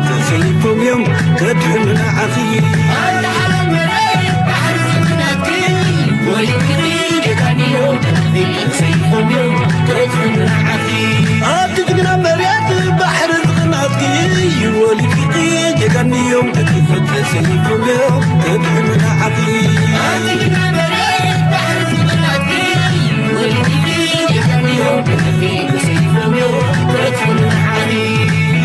ተሰይፎም እዮም ከድሕኑ ንዓኺ። ኣታ ዓለም መሬት ባሕሪ ዘመናትኪ ወሊድኪ ጌጋን እዮም ተሰይፎም እዮም ከድሕኑ ንዓኺ። ኣቲ ጅግና መሬት ባሕሪ ዘመናትኪ ወሊድኪ ጌጋን እዮም ተሰይፎም እዮም ከድሕኑ ንዓኺ። ኣቲ ጅግና መሬት ባሕሪ ዘመናትኪ ወሊድኪ ጌጋን እዮም ተሰይፎም እዮም ከድሕኑ ንዓኺ።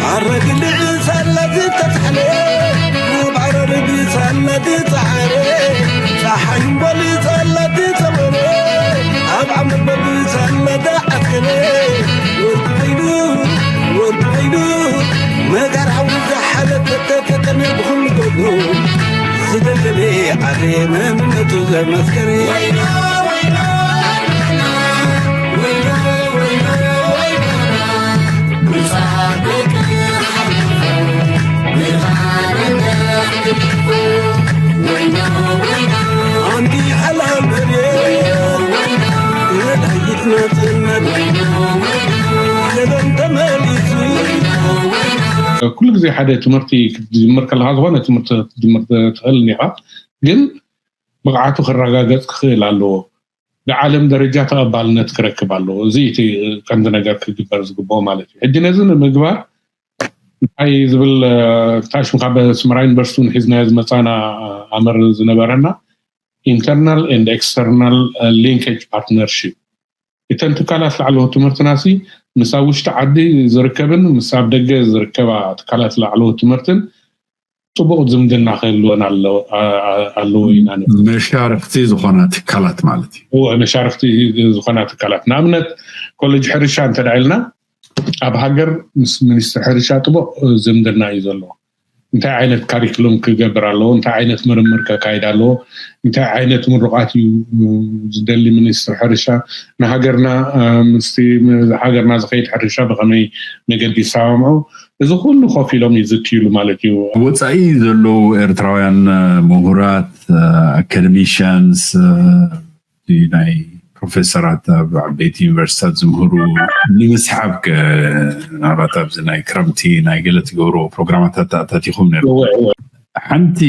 ኣረግልዕ ሳላ ዝተታሕለ፣ ኣብ ዓረር ብሳላ ዝፀዓረ፣ ፀሓይ እምበል ሳላ ዝፀወረ፣ ኣብ ዓመት በል ሳላ ዝዓስከረ፣ ወዲ ኸይዱ፣ ወዲ ኸይዱ፣ መጋር ሓዊ ዝሓለፈ ተጠቀመ ብኹሉ ጎድኑ፣ ዝደለለ ዓረ መንነቱ ዘመስከረ። ኩሉ ግዜ ሓደ ትምህርቲ ክትጅምር ከለካ፣ ዝኮነ ትምህርቲ ክትጅምር ትክእል እኒካ፣ ግን ብቕዓቱ ክረጋገጽ ክኽእል ኣለዎ። ብዓለም ደረጃ ተቐባልነት ክረክብ ኣለዎ። እዚ እቲ ቀንዲ ነገር ክግበር ዝግብኦ ማለት እዩ። ሕጂ ነዚ ንምግባር እንታይ ዝብል ታሽም ካብ ኣስመራ ዩኒቨርሲቲ እውን ሒዝናዮ ዝመፃና ኣምር ዝነበረና internal and external linkage partnership፣ እተን ትካላት ላዕለዎት ትምህርትና ሲ ምስ ኣብ ውሽጢ ዓዲ ዝርከብን ምስ ኣብ ደገ ዝርከባ ትካላት ላዕለዎት ትምህርትን ፅቡቕ ዝምድና ክህልወን ኣለዎ ኢና። መሻርክቲ ዝኾና ትካላት ማለት እዩ። መሻርክቲ ዝኾና ትካላት፣ ንኣብነት ኮሌጅ ሕርሻ እንተ ኢልና ኣብ ሃገር ምስ ሚኒስትሪ ሕርሻ ጥቡቕ ዝምድና እዩ ዘለዎ። እንታይ ዓይነት ካሪክሉም ክገብር ኣለዎ፣ እንታይ ዓይነት ምርምር ከካይድ ኣለዎ፣ እንታይ ዓይነት ምሩቓት እዩ ዝደሊ ሚኒስትሪ ሕርሻ፣ ንሃገርና ምስቲ ሃገርና ዝኸይድ ሕርሻ ብኸመይ መገዲ ይሰማምዑ፣ እዚ ኩሉ ኮፍ ኢሎም ይዝትይሉ ማለት እዩ። ወፃኢ ዘለዉ ኤርትራውያን ምሁራት፣ ኣካደሚሽያንስ፣ ናይ ፕሮፌሰራት ኣብ ዓበይቲ ዩኒቨርሲታት ዝምህሩ ንምስሓብ፣ ምናልባት ኣብዚ ናይ ክረምቲ ናይ ገለ ትገብሮ ፕሮግራማት ኣተኣታቲኹም ነሩ። ሓንቲ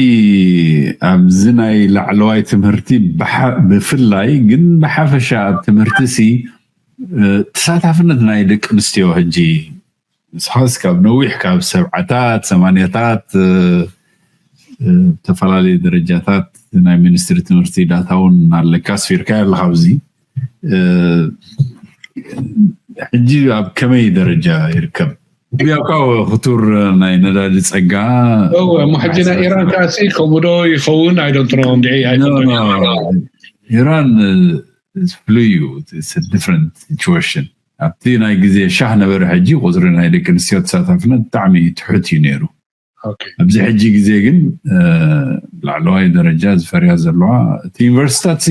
ኣብዚ ናይ ላዕለዋይ ትምህርቲ ብፍላይ ግን ብሓፈሻ ኣብ ትምህርቲ ሲ ተሳታፍነት ናይ ደቂ ኣንስትዮ ሕጂ ንስኻስ ካብ ነዊሕ ካብ ሰብዓታት ሰማንያታት ዝተፈላለዩ ደረጃታት ናይ ሚኒስትሪ ትምህርቲ ዳታ እውን ኣለካ ኣስፊርካ ኣለካ ኣብዚ ሕጂ ኣብ ከመይ ደረጃ ይርከብ? ያካ ክቱር ናይ ነዳዲ ጸጋ እሞ ሕጂ ናይ ኢራን ከዓሲ ከምኡ ዶ ይኸውን? ኣይዶንትሮ እንድዒ ኢራን ፍሉይ እዩ። ዲፍረንት ሲቹዌሽን ኣብቲ ናይ ግዜ ሻህ ነበረ። ሕጂ ቁፅሪ ናይ ደቂ ኣንስትዮ ተሳታፍነት ብጣዕሚ ትሑት እዩ ነይሩ። ኣብዚ ሕጂ ግዜ ግን ላዕለዋይ ደረጃ ዝፈርያ ዘለዋ እቲ ዩኒቨርሲታት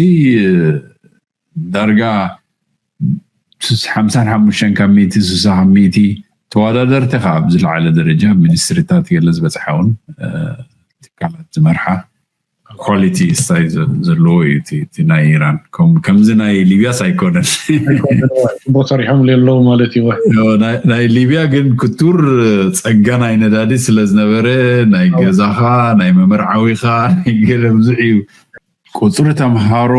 ዳርጋ ሓምሳን ሓሙሽተን ካብ ሚእቲ ስሳ ካብ ሚእቲ ተወዳደርቲ ከ ኣብ ዝለዓለ ደረጃ ሚኒስትሪታት ገለ ዝበፅሓ እውን ትካላት ዝመርሓ ኳሊቲ ስታይ ዘለዎ እዩ እቲ ናይ ኢራን። ከምዚ ናይ ሊብያስ ኣይኮነን። ጽቡቅ ሰሪሖም ኣለዉ ማለት እዩ። ናይ ሊብያ ግን ክቱር ጸጋ ናይ ነዳዲ ስለ ዝነበረ ናይ ገዛኻ ናይ መመርዓዊኻ ናይ ገለ ብዙሕ እዩ። ቁፅሪ ተምሃሮ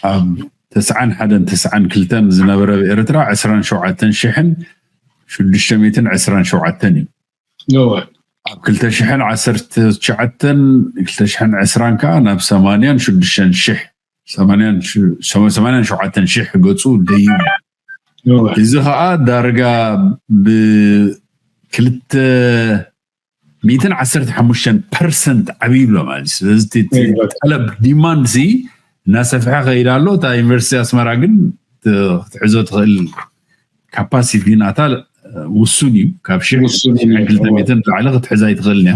ኣብ ተስዓን ሓደን ተስዓን ክልተን ዝነበረ ኣብ ኤርትራ ዕስራን ሸውዓተን ሽሕን ሽዱሽተ ሚእትን ዕስራን ሸውዓተን እዩ። ኣብ ክልተ ሽሕን ዓሰርተ ትሽዓተን ክልተ ሽሕን ዕስራን ከዓ ናብ ሰማንያን ሽዱሽተን ሽሕ ሰማንያን ሸውዓተን ሽሕ ገፁ ደይቡ። እዚ ከዓ ዳርጋ ብክልተ ሚእትን ዓሰርተ ሓሙሽተን ፐርሰንት ዓብዩ ኣሎ ማለት እዩ። ስለዚ ጠለብ ዲማንድ ሲ እናሰፍሐ ከይዳ ኣሎ። እታ ዩኒቨርሲቲ ኣስመራ ግን ክትሕዞ ትኽእል ካፓሲቲ ናታ ውሱን እዩ። ካብ ሽሕ ክልተ ሚእትን ላዕሊ ክትሕዛ ኣይትኽእልን እያ።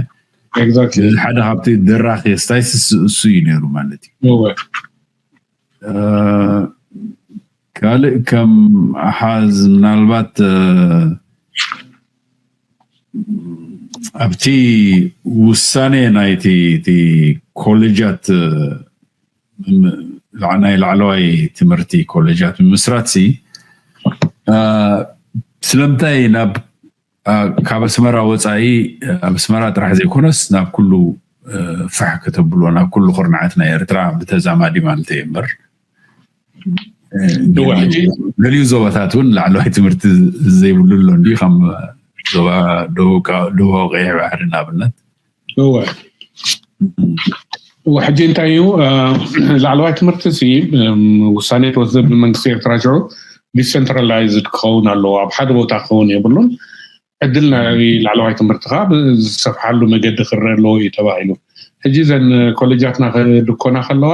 እዚ ሓደ ካብቲ ደራኺ ስታይስ እሱ እዩ ነይሩ ማለት እዩ። ካልእ ከም ኣሓዝ ምናልባት ኣብቲ ውሳኔ ናይቲ ኮሌጃት ናይ ላዕለዋይ ትምህርቲ ኮሌጃት ምምስራት ሲ ስለምንታይ ናብ ካብ ኣስመራ ወፃኢ ኣብ ኣስመራ ጥራሕ ዘይኮነስ ናብ ኩሉ ፋሕ ከተብሎ ናብ ኩሉ ኩርናዓት ናይ ኤርትራ ብተዛማዲ ማለት እየ እምበር ገሊኡ ዞባታት እውን ላዕለዋይ ትምህርቲ ዘይብሉ ኣሎ እንዲ ከም ዞባ ደቡብ ቀይሕ ባሕሪ ንኣብነት እወ ሕጂ እንታይ እዩ ላዕለዋይ ትምህርቲ ሲ ውሳኔ ተወስደ ብመንግስቲ ኤርትራ ሽዑ ዲሰንትራላይዝድ ክኸውን ኣለዎ ኣብ ሓደ ቦታ ክኸውን የብሉን ዕድል ናይ ላዕለዋይ ትምህርቲ ከዓ ዝሰፍሓሉ መገዲ ክረአ ኣለዎ እዩ ተባሂሉ ሕጂ ዘን ኮሌጃትና ክድኮና ከለዋ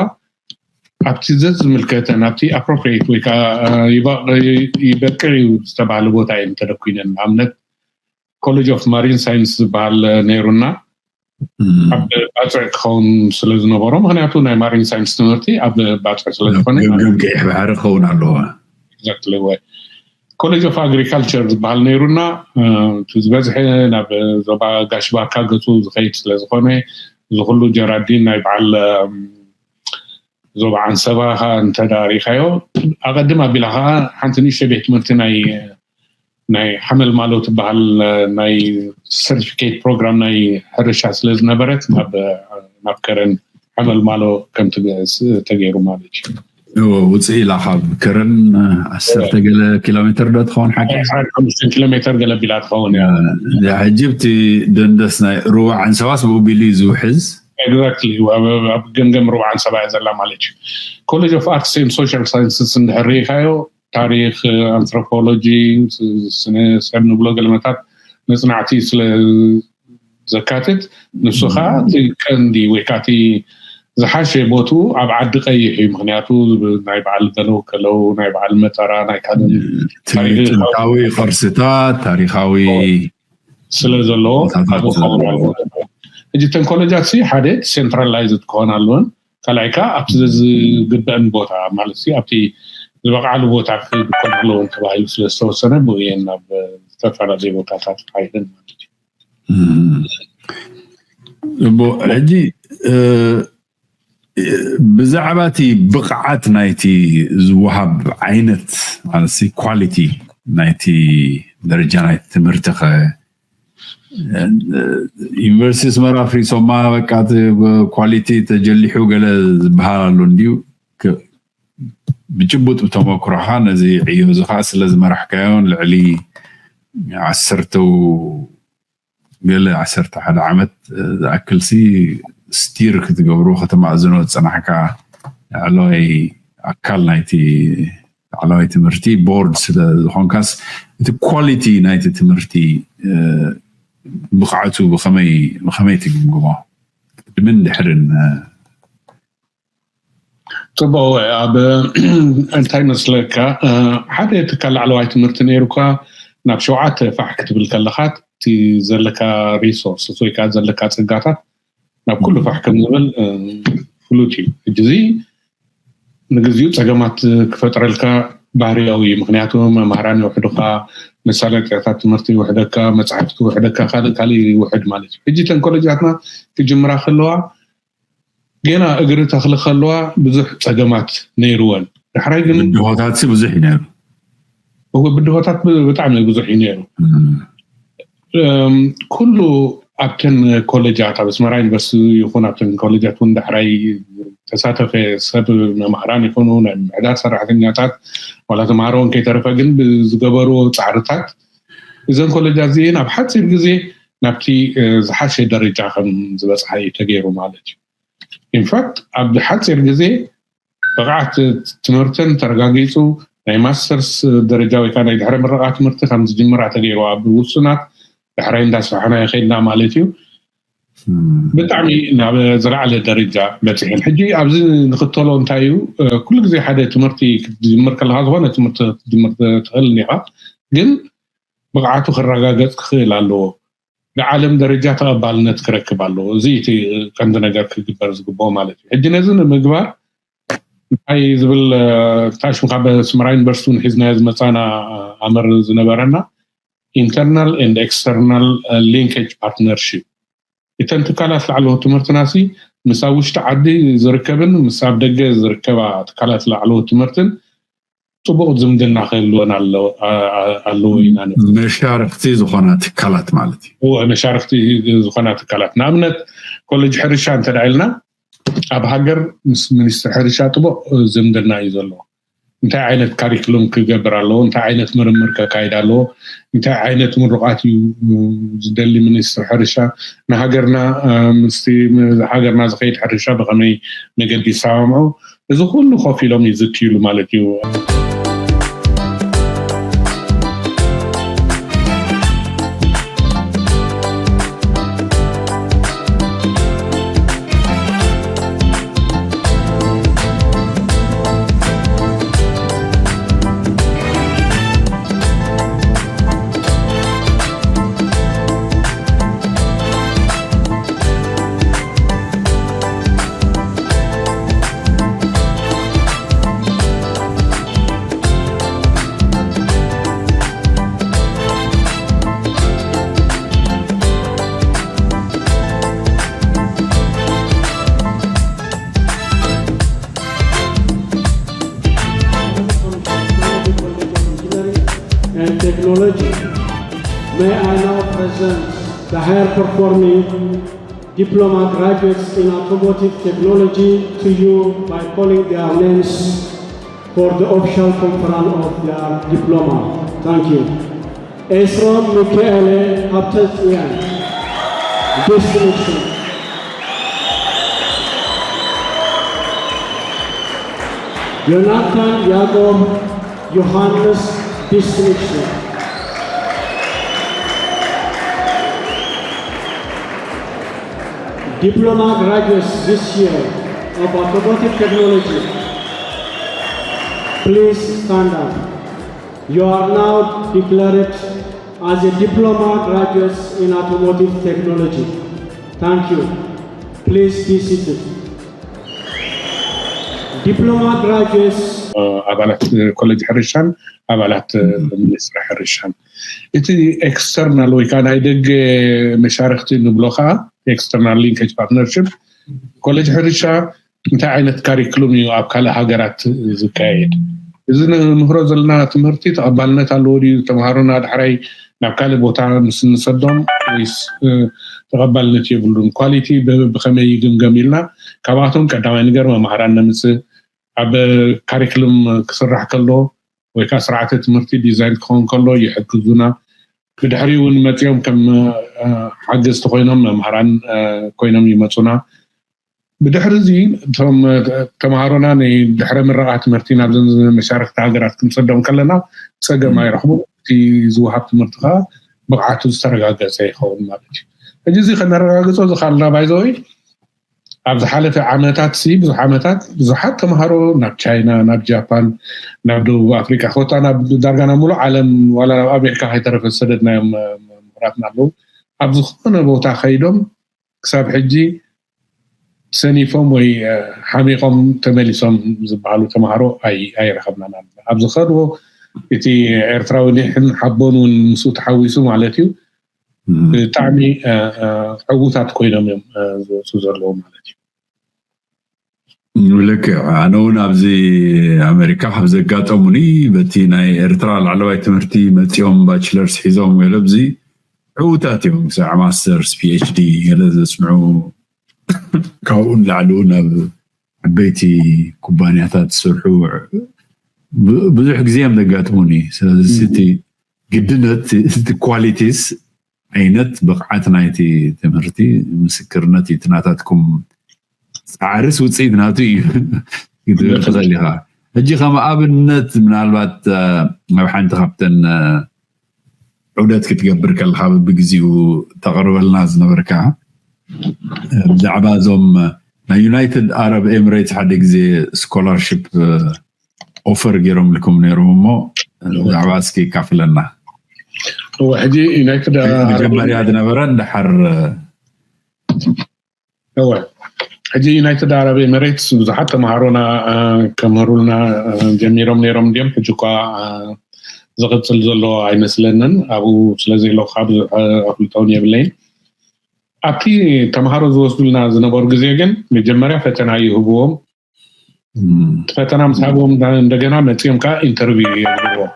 ኣብቲ ዘዝምልከተን ኣብቲ appropriate ወይ ከዓ ይበቅዕ እዩ ዝተባሃለ ቦታ እየን ተደኩነን ንኣብነት ኮሌጅ ኦፍ ማሪን ሳይንስ ዝበሃል ነይሩና ኣብ ባፅዕ ክኸውን ስለ ዝነበሮ ምክንያቱ ናይ ማሪን ሳይንስ ትምህርቲ ኣብ ባፅዕ ስለዝኾነ ገምገም ቀይሕ ባሕሪ ክኸውን ኣለዎ ኮሌጅ ኦፍ ኣግሪካልቸር ዝበሃል ነይሩና ዝበዝሐ ናብ ዞባ ጋሽ ባርካ ገፁ ዝኸይድ ስለዝኾነ እዚ ኩሉ ጀራዲን ናይ በዓል ዞባ ዓንሰባ እንተዳሪኻዮ ኣቐድም ኣቢላ ከዓ ሓንቲ ንእሽተ ቤት ትምህርቲ ናይ ናይ ሓመልማሎ ትበሃል ናይ ሰርቲፊኬት ፕሮግራም ናይ ሕርሻ ስለ ዝነበረት ናብ ከረን ሓመልማሎ ከም ተገይሩ ማለት እዩ ውፅእ ኢላ ካብ ከረን ዓሰርተ ገለ ኪሎ ሜትር ዶ ትኸውን ሓቂ ሓሙሽተ ኪሎ ሜትር ገለ ቢላ ትኸውን ሕጂ ብቲ ደንደስ ናይ ሩባ ዓንሰባስ ብኡ ቢሉ እዩ ዝውሕዝ exactly ኣብ ገምገም ሩባ ዓንሰባ እያ ዘላ ማለት እዩ ኮሌጅ ኦፍ ኣርትስ ን ሶሻል ሳይንስስ እንድሕር ርኢኻዮ ታሪክ ኣንትሮፖሎጂ ስነ ሰብ ንብሎ ገለመታት መፅናዕቲ ስለ ዘካትት ንሱ ከዓ እቲ ቀንዲ ወይ ከዓ ዝሓሸ ቦትኡ ኣብ ዓዲ ቀይሕ እዩ ምክንያቱ ናይ በዓል ገለው ከለው ናይ በዓል መጠራ ናይ ካልእ ጥንታዊ ቅርስታት ታሪካዊ ስለ ዘለዎ ሕጂ ተን ኮሌጃት ሓደ ዲሴንትራላይዝድ ክኾን ኣለወን ካልኣይ ከዓ ኣብቲ ዝግበአን ቦታ ማለት ኣብቲ ዝበቕዓሉ ቦታ ክኮን ኣለዎም ተባሂሉ ስለዝተወሰነ ብኡ እየን ናብ ዝተፈላለዩ ቦታታት ሓይልን ማለት እዩ እሞ ሕጂ ብዛዕባ እቲ ብቕዓት ናይቲ ዝወሃብ ዓይነት ማለት ኳሊቲ ናይቲ ደረጃ ናይቲ ትምህርቲ ከ ዩኒቨርሲቲ ኣስመራ ኣፍሪሶማ በቃ ኳሊቲ ተጀሊሑ ገለ ዝበሃል ኣሎ እንድዩ ብጭቡጥ ብተመክሮኻ ነዚ ዕዮ እዚ ከዓ ስለ ዝመራሕካዮን ልዕሊ ዓሰርተው ገለ ዓሰርተ ሓደ ዓመት ዝኣክል ሲ ስቲር ክትገብሮ ከተማእዝኖ ዝፀናሕካ ላዕለዋይ ኣካል ናይቲ ላዕለዋይ ትምህርቲ ቦርድ ስለ ዝኾንካስ እቲ ኳሊቲ ናይቲ ትምህርቲ ብቕዓቱ ብኸመይ ብኸመይ ትግምግሞ ቅድምን ድሕርን ፅቡቅ ኣብ እንታይ መስለካ ሓደ ትካል ላዕለዋይ ትምህርቲ ነይሩካ ናብ ሸውዓተ ፋሕ ክትብል ከለካ እቲ ዘለካ ሪሶርስ ወይ ከዓ ዘለካ ፀጋታት ናብ ኩሉ ፋሕ ከም ዝብል ፍሉጥ እዩ ሕጂ እዚ ንግዚኡ ፀገማት ክፈጥረልካ ባህርያዊ እዩ ምክንያቱ መምሃራን ይውሕዱካ መሳለጥያታት ትምህርቲ ይውሕደካ መፅሓፍቲ ይውሕደካ ካልእ ካልእ ይውሕድ ማለት እዩ ሕጂ ተን ኮሌጃትና ክጅምራ ከለዋ ገና እግሪ ተኽሊ ከለዋ ብዙሕ ፀገማት ነይርወን ዳሕራይ ግን ብድሆታት ብዙሕ እዩ ነይሩ እወ ብድሆታት ብጣዕሚ ብዙሕ እዩ ነይሩ ኩሉ ኣብተን ኮሌጃት ኣብ ኣስመራ ዩኒቨርሲቲ ይኹን ኣብተን ኮሌጃት እውን ዳሕራይ ተሳተፈ ሰብ መምሃራን ይኹኑ ናይ ምምሕዳር ሰራሕተኛታት ዋላ ተምሃሮ እውን ከይተረፈ ግን ብዝገበርዎ ፃዕርታት እዘን ኮሌጃት እዚኤን ኣብ ሓፂር ግዜ ናብቲ ዝሓሸ ደረጃ ከም ዝበፅሓ እዩ ተገይሩ ማለት እዩ ኢንፋክት ኣብ ሓፂር ግዜ ብቕዓት ትምህርትን ተረጋጊፁ ናይ ማስተርስ ደረጃ ወይ ከዓ ናይ ድሕረ ምረቓ ትምህርቲ ከም ዝጅምራ ተገይሩ ኣብ ውሱናት ዳሕራይ እንዳስፋሕና ይኸድና ማለት እዩ ብጣዕሚ ናብ ዝለዓለ ደረጃ በፂሐን ሕጂ ኣብዚ ንክተሎ እንታይ እዩ ኩሉ ግዜ ሓደ ትምህርቲ ክትጅምር ከለካ ዝኾነ ትምህርቲ ክትጅምር ትኽእል እኒኻ ግን ብቕዓቱ ክረጋገፅ ክኽእል ኣለዎ ብዓለም ደረጃ ተቐባልነት ክረክብ ኣለዎ እዚ እቲ ቀንዲ ነገር ክግበር ዝግብኦ ማለት እዩ ሕጂ ነዚ ንምግባር እንታይ ዝብል ታሽምካ በስመራ ዩኒቨርሲቲ እውን ሒዝናዮ ዝመፃና ኣምር ዝነበረና internal and external linkage partnership እተን ትካላት ላዕለዎት ትምህርትና ሲ ምስ ኣብ ውሽጢ ዓዲ ዝርከብን ምስ ኣብ ደገ ዝርከባ ትካላት ላዕለዎት ትምህርትን ጥቡቕ ዝምድና ክህልወን ኣለዎ ኢና። መሻርክቲ ዝኾና ትካላት ማለት እዩ። መሻርክቲ ዝኾና ትካላት፣ ንኣብነት ኮሌጅ ሕርሻ እንተ ኢልና፣ ኣብ ሃገር ምስ ሚኒስትሪ ሕርሻ ጥቡቕ ዝምድና እዩ ዘለዎ። እንታይ ዓይነት ካሪክሉም ክገብር ኣለዎ፣ እንታይ ዓይነት ምርምር ከካይድ ኣለዎ፣ እንታይ ዓይነት ምሩቓት እዩ ዝደሊ ሚኒስትሪ ሕርሻ፣ ንሃገርና ምስቲ ሃገርና ዝኸይድ ሕርሻ ብኸመይ መገዲ ይሰማምዑ፣ እዚ ኩሉ ኮፍ ኢሎም ይዝትይሉ ማለት እዩ። And technology. May I now present the higher performing diploma graduates in automotive technology to you by calling their names for the official conference of their diploma. Thank you. Esrom Michael Haptatian, distinction. Jonathan Jacob Johannes, distinction. Diploma graduates this year of automotive technology, please stand up. You are now declared as a diploma graduates in automotive technology. Thank you. Please be seated. Diploma graduates. ኣባላት ኮሌጅ ሕርሻን ኣባላት ሚኒስትሪ ሕርሻን፣ እቲ ኤክስተርናል ወይ ከዓ ናይ ደገ መሻርክቲ ንብሎ ከዓ፣ ኤክስተርናል ሊንኬጅ ፓርትነርሽፕ፣ ኮሌጅ ሕርሻ እንታይ ዓይነት ካሪክሉም እዩ ኣብ ካልእ ሃገራት ዝካየድ? እዚ ንምህሮ ዘለና ትምህርቲ ተቐባልነት ኣለዎ ድዩ? ተምሃሮና ዳሕራይ ናብ ካልእ ቦታ ምስ እንሰዶም ወይስ ተቐባልነት የብሉን? ኳሊቲ ብኸመይ ይግምገም ኢልና ካብኣቶም ቀዳማይ ነገር መማህራን ነምፅእ። ኣብ ካሪክሉም ክስራሕ ከሎ ወይ ከዓ ስርዓተ ትምህርቲ ዲዛይን ክኸውን ከሎ ይሕግዙና። ብድሕሪኡ እውን መፂኦም ከም ሓገዝቲ ኮይኖም መምሃራን ኮይኖም ይመፁና። ብድሕሪ እዚ እቶም ተምሃሮና ናይ ድሕረ ምረቓ ትምህርቲ ናብዘን መሻርክቲ ሃገራት ክንሰዶም ከለና ፀገም ኣይረኽቡን። እቲ ዝወሃብ ትምህርቲ ከዓ ብቕዓቱ ዝተረጋገፀ ይኸውን ማለት እዩ። ሕጂ እዚ ከነረጋግፆ ዝኻልና ባይዘወይ ኣብ ዝሓለፈ ዓመታት ሲ ብዙሕ ዓመታት ብዙሓት ተምሃሮ ናብ ቻይና፣ ናብ ጃፓን፣ ናብ ደቡብ ኣፍሪቃ፣ ኮታ ናብ ዳርጋ ናብ ሙሉእ ዓለም ዋላ ናብ ኣሜሪካ ከይተረፈ ዝሰደድናዮም ምሁራትና ኣለዉ። ኣብ ዝኾነ ቦታ ከይዶም ክሳብ ሕጂ ሰኒፎም ወይ ሓሚቖም ተመሊሶም ዝበሃሉ ተምሃሮ ኣይረኸብናን ኣለና። ኣብ ዝኸድዎ እቲ ኤርትራዊ ኒሕን ሓቦን እውን ምስኡ ተሓዊሱ ማለት እዩ ብጣዕሚ ዕዉታት ኮይኖም እዮም ዝወፁ ዘለዉ ማለት እዩ። ልክዕ፣ ኣነ እውን ኣብዚ ኣሜሪካ ካብ ዘጋጠሙኒ በቲ ናይ ኤርትራ ላዕለዋይ ትምህርቲ መፂኦም ባችለርስ ሒዞም ገለ ብዚ ዕዉታት እዮም። ክሳዕ ማስተርስ ፒኤችዲ ገለ ዘፅንዑ፣ ካብኡ ንላዕሊ እውን ኣብ ዓበይቲ ኩባንያታት ዝሰርሑ ብዙሕ ግዜ እዮም ዘጋጥሙኒ። ስለዚ እቲ ግድነት እቲ ኳሊቲስ ዓይነት ብቕዓት ናይቲ ትምህርቲ ምስክርነት እዩ። እቲ ናታትኩም ፃዕርስ ውፅኢት ናቱ እዩ ክትብል ትኽእል ኢኻ። ሕጂ ከም ኣብነት ምናልባት ኣብ ሓንቲ ካብተን ዑደት ክትገብር ከለካ ብግዜኡ ተቕርበልና ዝነበርካ ብዛዕባ እዞም ናይ ዩናይትድ ኣረብ ኤምሬትስ ሓደ ግዜ ስኮላርሽፕ ኦፈር ገይሮምልኩም ነይሮም እሞ ብዛዕባ እስኪ ካፍለና። እወ ሕጂ ዩናይትድ መጀመርያ ዝነበረ እንዳሓር እወ ሕጂ ዩናይትድ ኣረብ ኤምሬትስ ብዙሓት ተምሃሮና ከምህሩልና ጀሚሮም ነይሮም እንዲዮም። ሕጂ እኳ ዝቕፅል ዘሎ ኣይመስለንን። ኣብኡ ስለዘይለኹ ብዙሕ ኣፍልጦውን የብለይን። ኣብቲ ተምሃሮ ዝወስዱልና ዝነበሩ ግዜ ግን መጀመርያ ፈተና ይህብዎም። ፈተና ምስ ሃብዎም እንደገና መፂኦም ከዓ ኢንተርቪው የግብርዎ።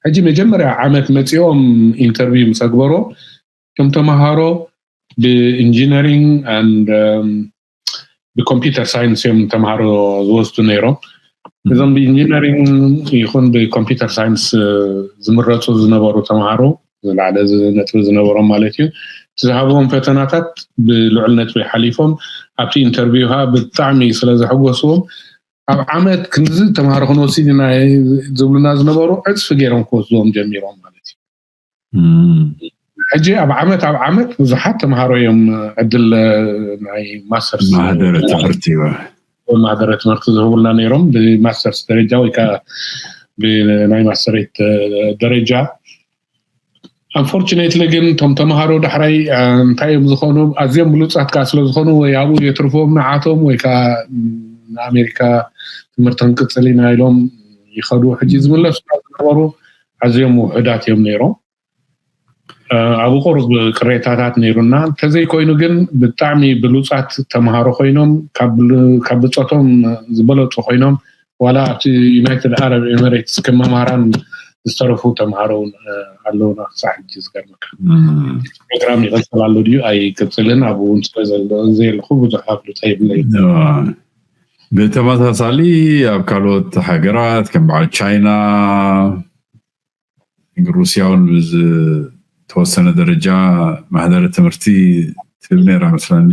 ሕጂ መጀመርያ ዓመት መፂኦም ኢንተርቪው ምስ ኣግበሮ፣ እቶም ተምሃሮ ብኢንጂነሪንግ ብኮምፒውተር ሳይንስ እዮም ተምሃሮ ዝወስዱ ነይሮም። እዞም ብኢንጂነሪንግ ይኹን ብኮምፒውተር ሳይንስ ዝምረፁ ዝነበሩ ተምሃሮ፣ ዝለዓለ ነጥቢ ዝነበሮም ማለት እዩ፣ ዝሃብዎም ፈተናታት ብልዑል ነጥቢ ሓሊፎም፣ ኣብቲ ኢንተርቪው ከዓ ብጣዕሚ ስለ ዘሐጎስዎም፣ ኣብ ዓመት ክንዚ ተምሃሮ ክንወስድ ኢና ዝብሉና ዝነበሩ ዕፅፊ ገይሮም ክወስድዎም ጀሚሮም ማለት እዩ። ሕጂ ኣብ ዓመት ኣብ ዓመት ብዙሓት ተምሃሮ እዮም ዕድል ናይ ማስተርስ ማህደረ ትምህርቲ ማህደረ ትምህርቲ ዝህቡልና ነይሮም፣ ብማስተርስ ደረጃ ወይ ከዓ ብናይ ማስተሬት ደረጃ። ኣንፎርቹኔትሊ ግን እቶም ተምሃሮ ዳሕራይ እንታይ እዮም ዝኾኑ? ኣዝዮም ብሉፃት ከዓ ስለዝኾኑ ወይ ኣብኡ የትርፍዎም ንዓቶም ወይ ከዓ ንኣሜሪካ ትምህርቲ ክንቅፅል ኢና ኢሎም ይኸዱ። ሕጂ ዝምለሱ ዝነበሩ ኣዝዮም ውሑዳት እዮም ነይሮም። ኣብኡ ቁሩብ ቅሬታታት ነይሩና። እንተዘይኮይኑ ግን ብጣዕሚ ብሉፃት ተምሃሮ ኮይኖም፣ ካብ ብጾቶም ዝበለፁ ኮይኖም፣ ዋላ ኣብቲ ዩናይትድ ኣረብ ኤምሬትስ ከም መምሃራን ዝተረፉ ተምሃሮ ኣለውና ክሳዕ ሕጂ። ዝገርመካ ፕሮግራም ይቐፅል ኣሎ ድዩ ኣይቅፅልን ኣብኡ እውን ስለ ዘለኹ ብዙሕ ኣፍልጦ የብለይ። ብተመሳሳሊ ኣብ ካልኦት ሃገራት ከም በዓል ቻይና፣ ሩስያ እውን ብዝተወሰነ ደረጃ ማህደረ ትምህርቲ ትህብ ነይራ መስለኒ።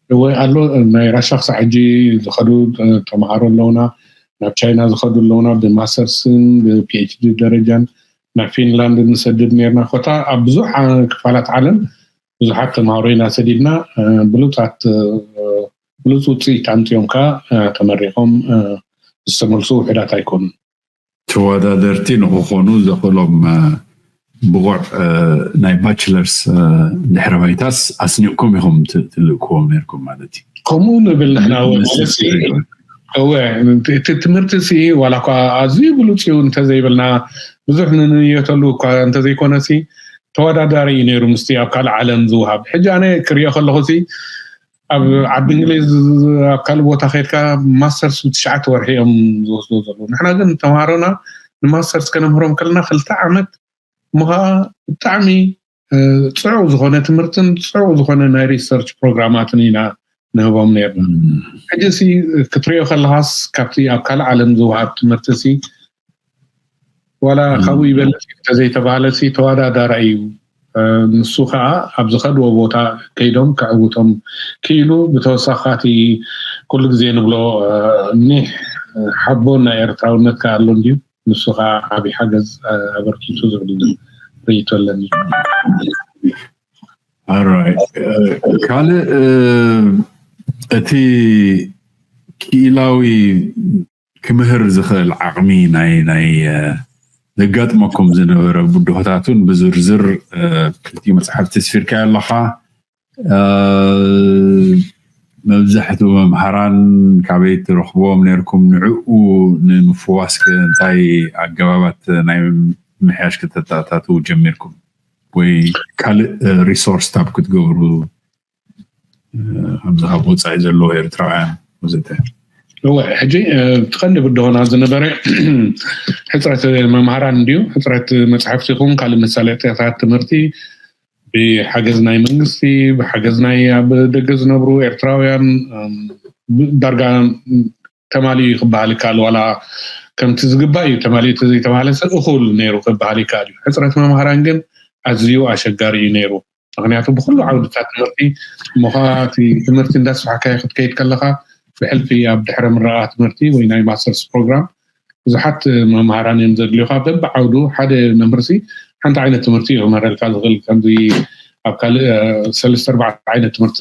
እወ ኣሎ። ናይ ራሻ ክሳዕ ሕጂ ዝኸዱ ተምሃሮ ኣለውና፣ ናብ ቻይና ዝኸዱ ኣለውና፣ ብማስተርስን ብፒኤችዲ ደረጃን ናብ ፊንላንድ ንሰድድ ነርና። ኮታ ኣብ ብዙሕ ክፋላት ዓለም ብዙሓት ተምሃሮ ኢና ሰዲድና። ብሉፃት ብሉፅ ውፅኢት ኣምፅኦም ከዓ ተመሪቖም ዝተመልሱ ውሕዳት ኣይኮኑን። ተወዳደርቲ ንክኾኑ ዘኽእሎም ብቑዕ ናይ ባችለርስ ድሕረ ባይታስ ኣስኒቕኩም ኢኹም ትልእክዎም ነርኩም ማለት እዩ። ከምኡ ንብል ንሕና እወ ማለት እወ እቲ ትምህርቲ ሲ ዋላ እኳ ኣዝዩ ብሉፅ እዩ እንተዘይበልና ብዙሕ ንንየተሉ እኳ እንተዘይኮነ ሲ ተወዳዳሪ እዩ ነይሩ ምስቲ ኣብ ካልእ ዓለም ዝወሃብ። ሕጂ ኣነ ክሪኦ ከለኹ ሲ ኣብ ዓዲ እንግሊዝ ኣብ ካልእ ቦታ ከድካ ማስተርስ ብትሽዓተ ወርሒ እዮም ዝወስዶ ዘለዉ። ንሕና ግን ተምሃሮና ንማስተርስ ከነምህሮም ከለና ክልተ ዓመት እሞ ከዓ ብጣዕሚ ፅዑቕ ዝኾነ ትምህርትን ፅዑቕ ዝኾነ ናይ ሪሰርች ፕሮግራማትን ኢና ንህቦም ነርና። ሕጂ ሲ ክትሪኦ ከለኻስ ካብቲ ኣብ ካልእ ዓለም ዝወሃብ ትምህርቲ ሲ ዋላ ካብኡ ይበልፅ እዩ እንተዘይተባሃለ ሲ ተወዳዳራይ እዩ። ንሱ ከዓ ኣብ ዝኸድዎ ቦታ ከይዶም ከዕውቶም ክኢሉ ብተወሳኺ እቲ ኩሉ ግዜ ንብሎ ኒሕ ሓቦን ናይ ኤርትራውነት ከዓ ኣሎ እንድዩ። ንሱ ከዓ ዓብዪ ሓገዝ ኣበርኪቱ ዝብል ርእይቶ ኣለኒ። ካልእ እቲ ክኢላዊ ክምህር ዝኽእል ዓቕሚ ናይ ናይ ዘጋጥመኩም ዝነበረ ብድሆታቱን ብዝርዝር ክልቲኡ መፅሓፍቲ ስፊርካዮ ኣለኻ። መብዛሕትኡ መምሃራን ካበይ ትረኽብዎም ነርኩም? ንዕኡ ንምፍዋስ እንታይ ኣገባባት ናይ ምሕያሽ ከተተኣታትዉ ጀሚርኩም ወይ ካልእ ሪሶርስ ታብ ክትገብሩ ኣብዚ ካብ ወፃኢ ዘለዉ ኤርትራውያን ወዘተ? እወ፣ ሕጂ እቲ ቀንዲ ብድሆና ዝነበረ ሕፅረት መምሃራን እንድዩ። ሕፅረት መፅሓፍቲ ይኹን ካልእ መሳለጥያታት ትምህርቲ ብሓገዝ ናይ መንግስቲ፣ ብሓገዝ ናይ ኣብ ደገ ዝነብሩ ኤርትራውያን ዳርጋ ተማሊኡ እዩ ክበሃል ይከኣል። ዋላ ከምቲ ዝግባእ እዩ ተማሊኡ ተዘይተባሃለ ሰብ እኹል ነይሩ ክበሃል ይከኣል እዩ። ሕፅረት መምሃራን ግን ኣዝዩ ኣሸጋሪ እዩ ነይሩ። ምክንያቱ ብኩሉ ዓውድታት ትምህርቲ እሞ ከዓ እቲ ትምህርቲ እንዳስፋሕካዮ ክትከይድ ከለካ ብሕልፊ ኣብ ድሕረ ምረቃ ትምህርቲ ወይ ናይ ማስተርስ ፕሮግራም ብዙሓት መምሃራን እዮም ዘድልዩካ። በብዓውዱ ሓደ መምህርሲ ሓንቲ ዓይነት ትምህርቲ እዩ ክምህረልካ ዝኽእል። ከምዚ ኣብ ካልእ ሰለስተ ኣርባዕተ ዓይነት ትምህርቲ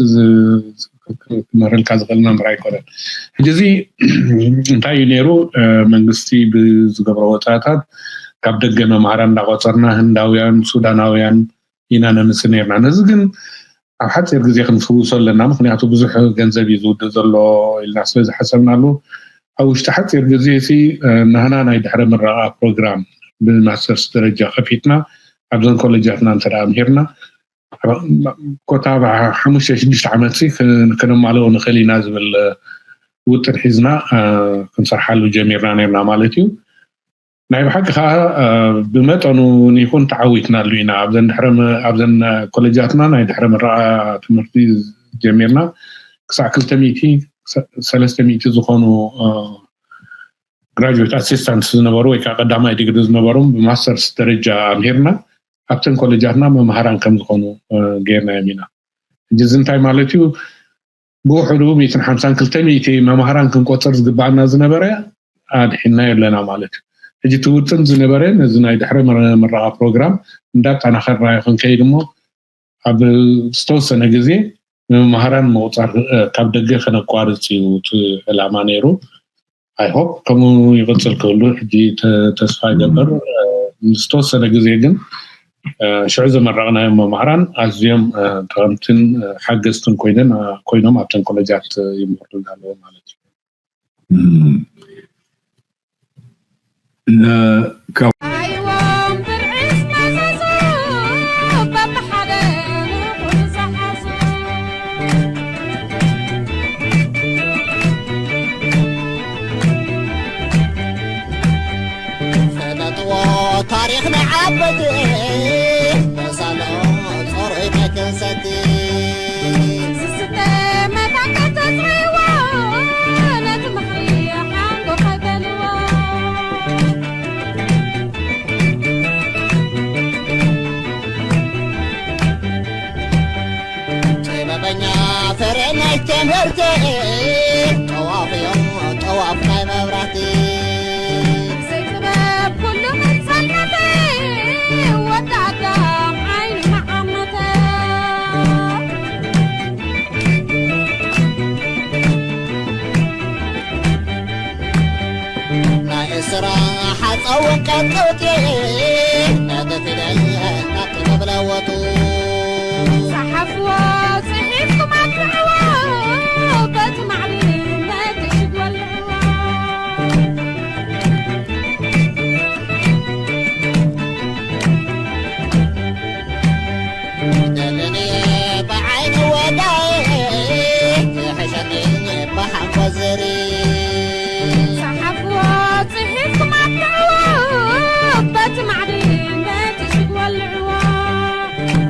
ክምህረልካ ዝኽእል መምህር ኣይኮነን። ሕጂ እዚ እንታይ እዩ ነይሩ? መንግስቲ ብዝገብሮ ወፃእታት ካብ ደገ መምሃራን እንዳቆፀርና ህንዳውያን፣ ሱዳናውያን ኢና ነምፅእ ነርና። ነዚ ግን ኣብ ሓፂር ግዜ ክንፍውሶ ኣለና፣ ምክንያቱ ብዙሕ ገንዘብ እዩ ዝውድእ ዘሎ ኢልና ስለዝሓሰብናሉ ኣብ ውሽጢ ሓፂር ግዜ ሲ ናህና ናይ ድሕረ ምረቃ ፕሮግራም ብማስተርስ ደረጃ ከፊትና ኣብዘን ኮለጃትና እንተ ደኣ ምሂርና ኮታ ሓሙሽተ ሽዱሽተ ዓመት ሲ ከነማልኦ ንኽእል ኢና ዝብል ውጥን ሒዝና ክንሰርሓሉ ጀሚርና ነርና ማለት እዩ። ናይ ብሓቂ ከዓ ብመጠኑ ይኹን ተዓዊትናሉ ኢና። ኣብዘን ድሕረ ኣብዘን ኮሌጃትና ናይ ድሕረ ምረቃ ትምህርቲ ጀሚርና ክሳዕ ክልተ ሚእቲ ሰለስተ ሚእቲ ዝኾኑ ግራጁዌት ኣሲስታንት ዝነበሩ ወይ ከዓ ቀዳማይ ዲግሪ ዝነበሮም ብማስተርስ ደረጃ ኣምሂርና ኣብተን ኮሌጃትና መምሃራን ከም ዝኾኑ ገይርናዮም ኢና። ሕጂ እዚ እንታይ ማለት እዩ? ብውሕዱ ሚእትን ሓምሳን ክልተ ሚእቲ መምሃራን ክንቆፅር ዝግባኣና ዝነበረ ኣድሒናዮ ኣለና ማለት እዩ። ሕጂ እቲ ውጥን ዝነበረ ነዚ ናይ ድሕረ ምረቃ ፕሮግራም እንዳጠናኸርናዮ ክንከይድ እሞ ኣብ ዝተወሰነ ግዜ ንመምሃራን ምቁፃር ካብ ደገ ከነቋርፅ እዩ እቲ ዕላማ ነይሩ። I hope ከምኡ ይቕፅል ክህሉ ሕጂ ተስፋ ይገብር። ዝተወሰነ ግዜ ግን ሽዑ ዘመረቕናዮም መምሃራን ኣዝዮም ጠቐምትን ሓገዝትን ኮይነን ኮይኖም ኣብተን ኮሌጃት ይምህሩ እንዳለዉ ማለት እዩ። ፈለጥዎ ታሪኽና ዓበይቲ መሳልኦ ጾሮይ መከሰቲ ዝስተ መታከት ተጽዕዎ ነቲ ምኽሪ ሓንጎ ከይበልዎ ጥበበኛ ፍረ ናይ ትምህርቲ ጠዋፍ እዮም ጠዋፍ ናይ መብራህቲ ዘይጥበብ ኩሉ ምንሳልነተ ወዲ ኣዳም ዓይኒ መዓመተ ናይ እስራ ሓፀውን ቀጥቅጢ ነቲ ፊደል ናብ ጥበብ ለወጡ ሰሓፍዎ ጽሒፍኩም ኣድምዕዎ በቲ ማዕሪ ነቲ ሽግ ወልዕዎ ደለኒ ብዓይኒ ወዳይ ዝሕሸኒ ብሓንጎ ዝሪ ሰሓፍዎ ጽሒፍኩም ኣድምዕዎ በቲ ማዕሪ ነቲ ሽግ ወልዕዎ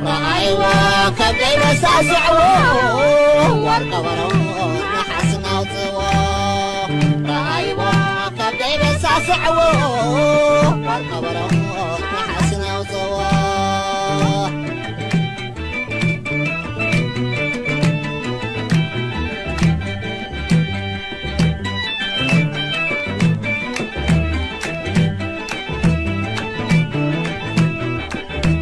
ረኣይዎ ከብደይ መሳስዕዎ ወርቂ በሮ ነሓስ ናውፅዎ ረኣይዎ ከብደይ መሳስዕዎ ወርቂ በሮ ነሓስ ናውፅዎ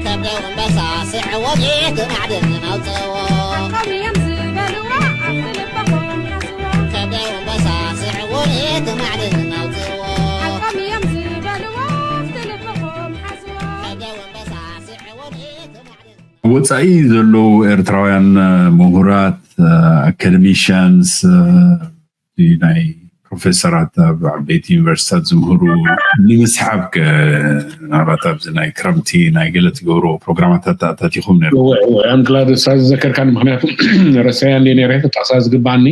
ከብደውን በሳስዕዎ ቤት ማዕድን ኣውፅዎ ሓቆም እዮም ዝበልዎ ኣብቲ ልበኹም ሓስዎ ከብደውን በሳስዕዎ ቤት ማዕድን ኣውፅዎ ሓቆም እዮም ዝበልዎ ኣብቲ ልበኹም ሓስዎ ከብደውን በሳስዕዎ ቤት ማዕድን ወፃኢ ዘለዉ ኤርትራውያን ምሁራት ኣካደሚሽያንስ ናይ ፕሮፌሰራት ኣብ ዓበይቲ ዩኒቨርሲታት ዝምህሩ ንምስሓብ ምናልባት ኣብዚ ናይ ክረምቲ ናይ ገለ ትገብርዎ ፕሮግራማት ኣተኣታቲኹም ነሩ ኣምክላድ እሳ ዝዘከርካኒ ምክንያቱ ረሰያ እንደ ነረ ክጣቅሳ ዝግባኒ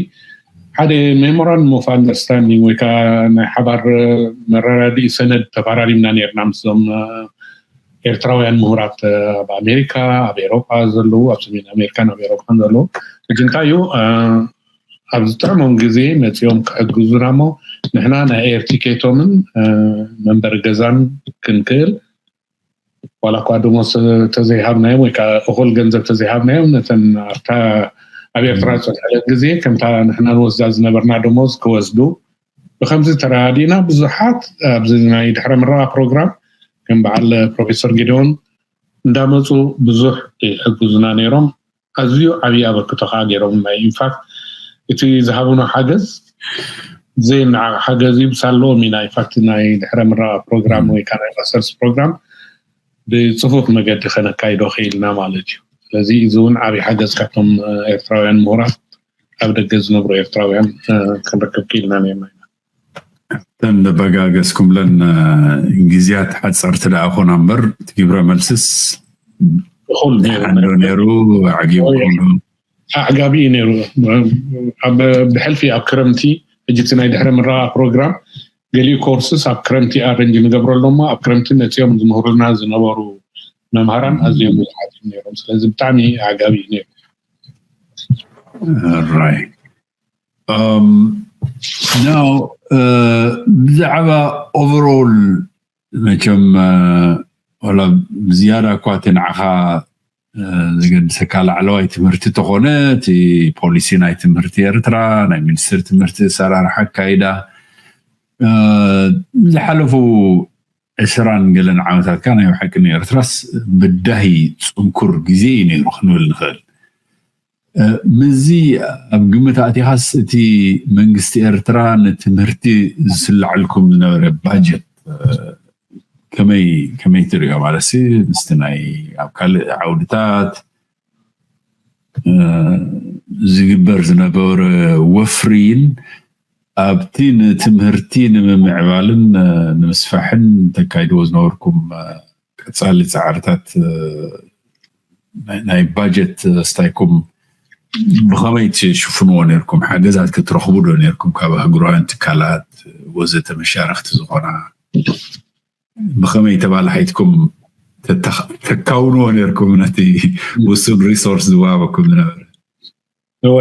ሓደ memorandum of understanding ወይ ከዓ ናይ ሓባር መረዳድኢ ሰነድ ተፈራሪምና ነርና ምስዞም ኤርትራውያን ምሁራት ኣብ ኣሜሪካ ኣብ ኤሮፓ ዘለዉ ኣብ ሰሜን ኣሜሪካን ኣብ ኤሮፓን ዘለዉ ሕጂ እንታይ እዩ ኣብ ዝጥዕሞም ግዜ መፂኦም ክሕግዙና እሞ ንሕና ናይ ኤርቲኬቶምን መንበሪ ገዛን ክንክእል ዋላ እኳ ደሞዝ ተዘይሃብናዮም ወይ ከዓ እኹል ገንዘብ ተዘይሃብናዮም ነተን ኣብታ ኣብ ኤርትራ ዝፀንሐለን ግዜ ከምታ ንሕና ንወስዳ ዝነበርና ደሞዝ ክወስዱ ብከምዚ ተረዳዲእና ብዙሓት ኣብዚ ናይ ድሕረ ምረቃ ፕሮግራም ከም በዓል ፕሮፌሰር ጌደዎን እንዳመፁ ብዙሕ ይሕግዙና ነይሮም ኣዝዩ ዓብዪ ኣበርክቶ ከዓ ገይሮምና እዩ ኢንፋክት እቲ ዝሃቡና ሓገዝ ዘይነዓቕ ሓገዝ እዩ ብሳለዎም ኢና ኢንፋክት ናይ ድሕረ ምረቃ ፕሮግራም ወይ ከዓ ናይ ማስተርስ ፕሮግራም ብፅፉፍ መገዲ ከነካይዶ ክኢልና ማለት እዩ ስለዚ እዚ እውን ዓብዪ ሓገዝ ካብቶም ኤርትራውያን ምሁራት ኣብ ደገ ዝነብሩ ኤርትራውያን ክንረክብ ክኢልና ነርና ኢና እተን በጋገዝኩምለን ግዜያት ሓፀርቲ ደኣ ኮና እምበር እቲ ግብረ መልስስ እኹል ነይሩ ሓንዶ ነይሩ ዓጊብኩም ዶ ኣዕጋቢ እዩ ነይሩ ኣብ ብሕልፊ ኣብ ክረምቲ ሕጂ እቲ ናይ ድሕሪ ምረቓ ፕሮግራም ገሊኡ ኮርስስ ኣብ ክረምቲ ኣረንጅ ንገብረሎም፣ ኣብ ክረምቲ መፂኦም ዝምህሩልና ዝነበሩ መምሃራን ኣዝዮም ብዙሓት እዮም ነይሮም። ስለዚ ብጣዕሚ ኣዕጋቢ እዩ ነይሩ። Right. Um, now, uh, ብዛዕባ overall መቸም uh, ወላ ብዝያዳ እኳ እቲ ንዓኻ uh, ዘገድሰካ ላዕለዋይ ትምህርቲ ተኾነ እቲ ፖሊሲ ናይ ትምህርቲ ኤርትራ ናይ ሚኒስትሪ ትምህርቲ ኣሰራርሓ ኣካይዳ uh, ዝሓለፉ ዕስራን ገለን ዓመታትካ ናይ ብሓቂ ንኤርትራስ ብዳሂ ፅንኩር ግዜ እዩ ነይሩ ክንብል ንኽእል። ምዚ ኣብ ግምት ኣእቲኻስ እቲ መንግስቲ ኤርትራ ንትምህርቲ ዝስላዕልኩም ዝነበረ ባጀት ከመይ ከመይ ትሪኦ ማለት ሲ ምስቲ ናይ ኣብ ካልእ ዓውድታት ዝግበር ዝነበረ ወፍሪን ኣብቲ ንትምህርቲ ንምምዕባልን ንምስፋሕን ተካይድዎ ዝነበርኩም ቀፃሊ ፃዕርታት ናይ ባጀት ስታይኩም ብኸመይ ትሽፍንዎ ነርኩም? ሓገዛት ክትረኽቡ ዶ ነርኩም ካብ ኣህጉራውያን ትካላት ወዘተ መሻርክቲ ዝኾና ብኸመይ ተባላሒትኩም ተካውንዎ ነርኩም ነቲ ውሱን ሪሶርስ ዝወሃበኩም ዝነበረ? እወ፣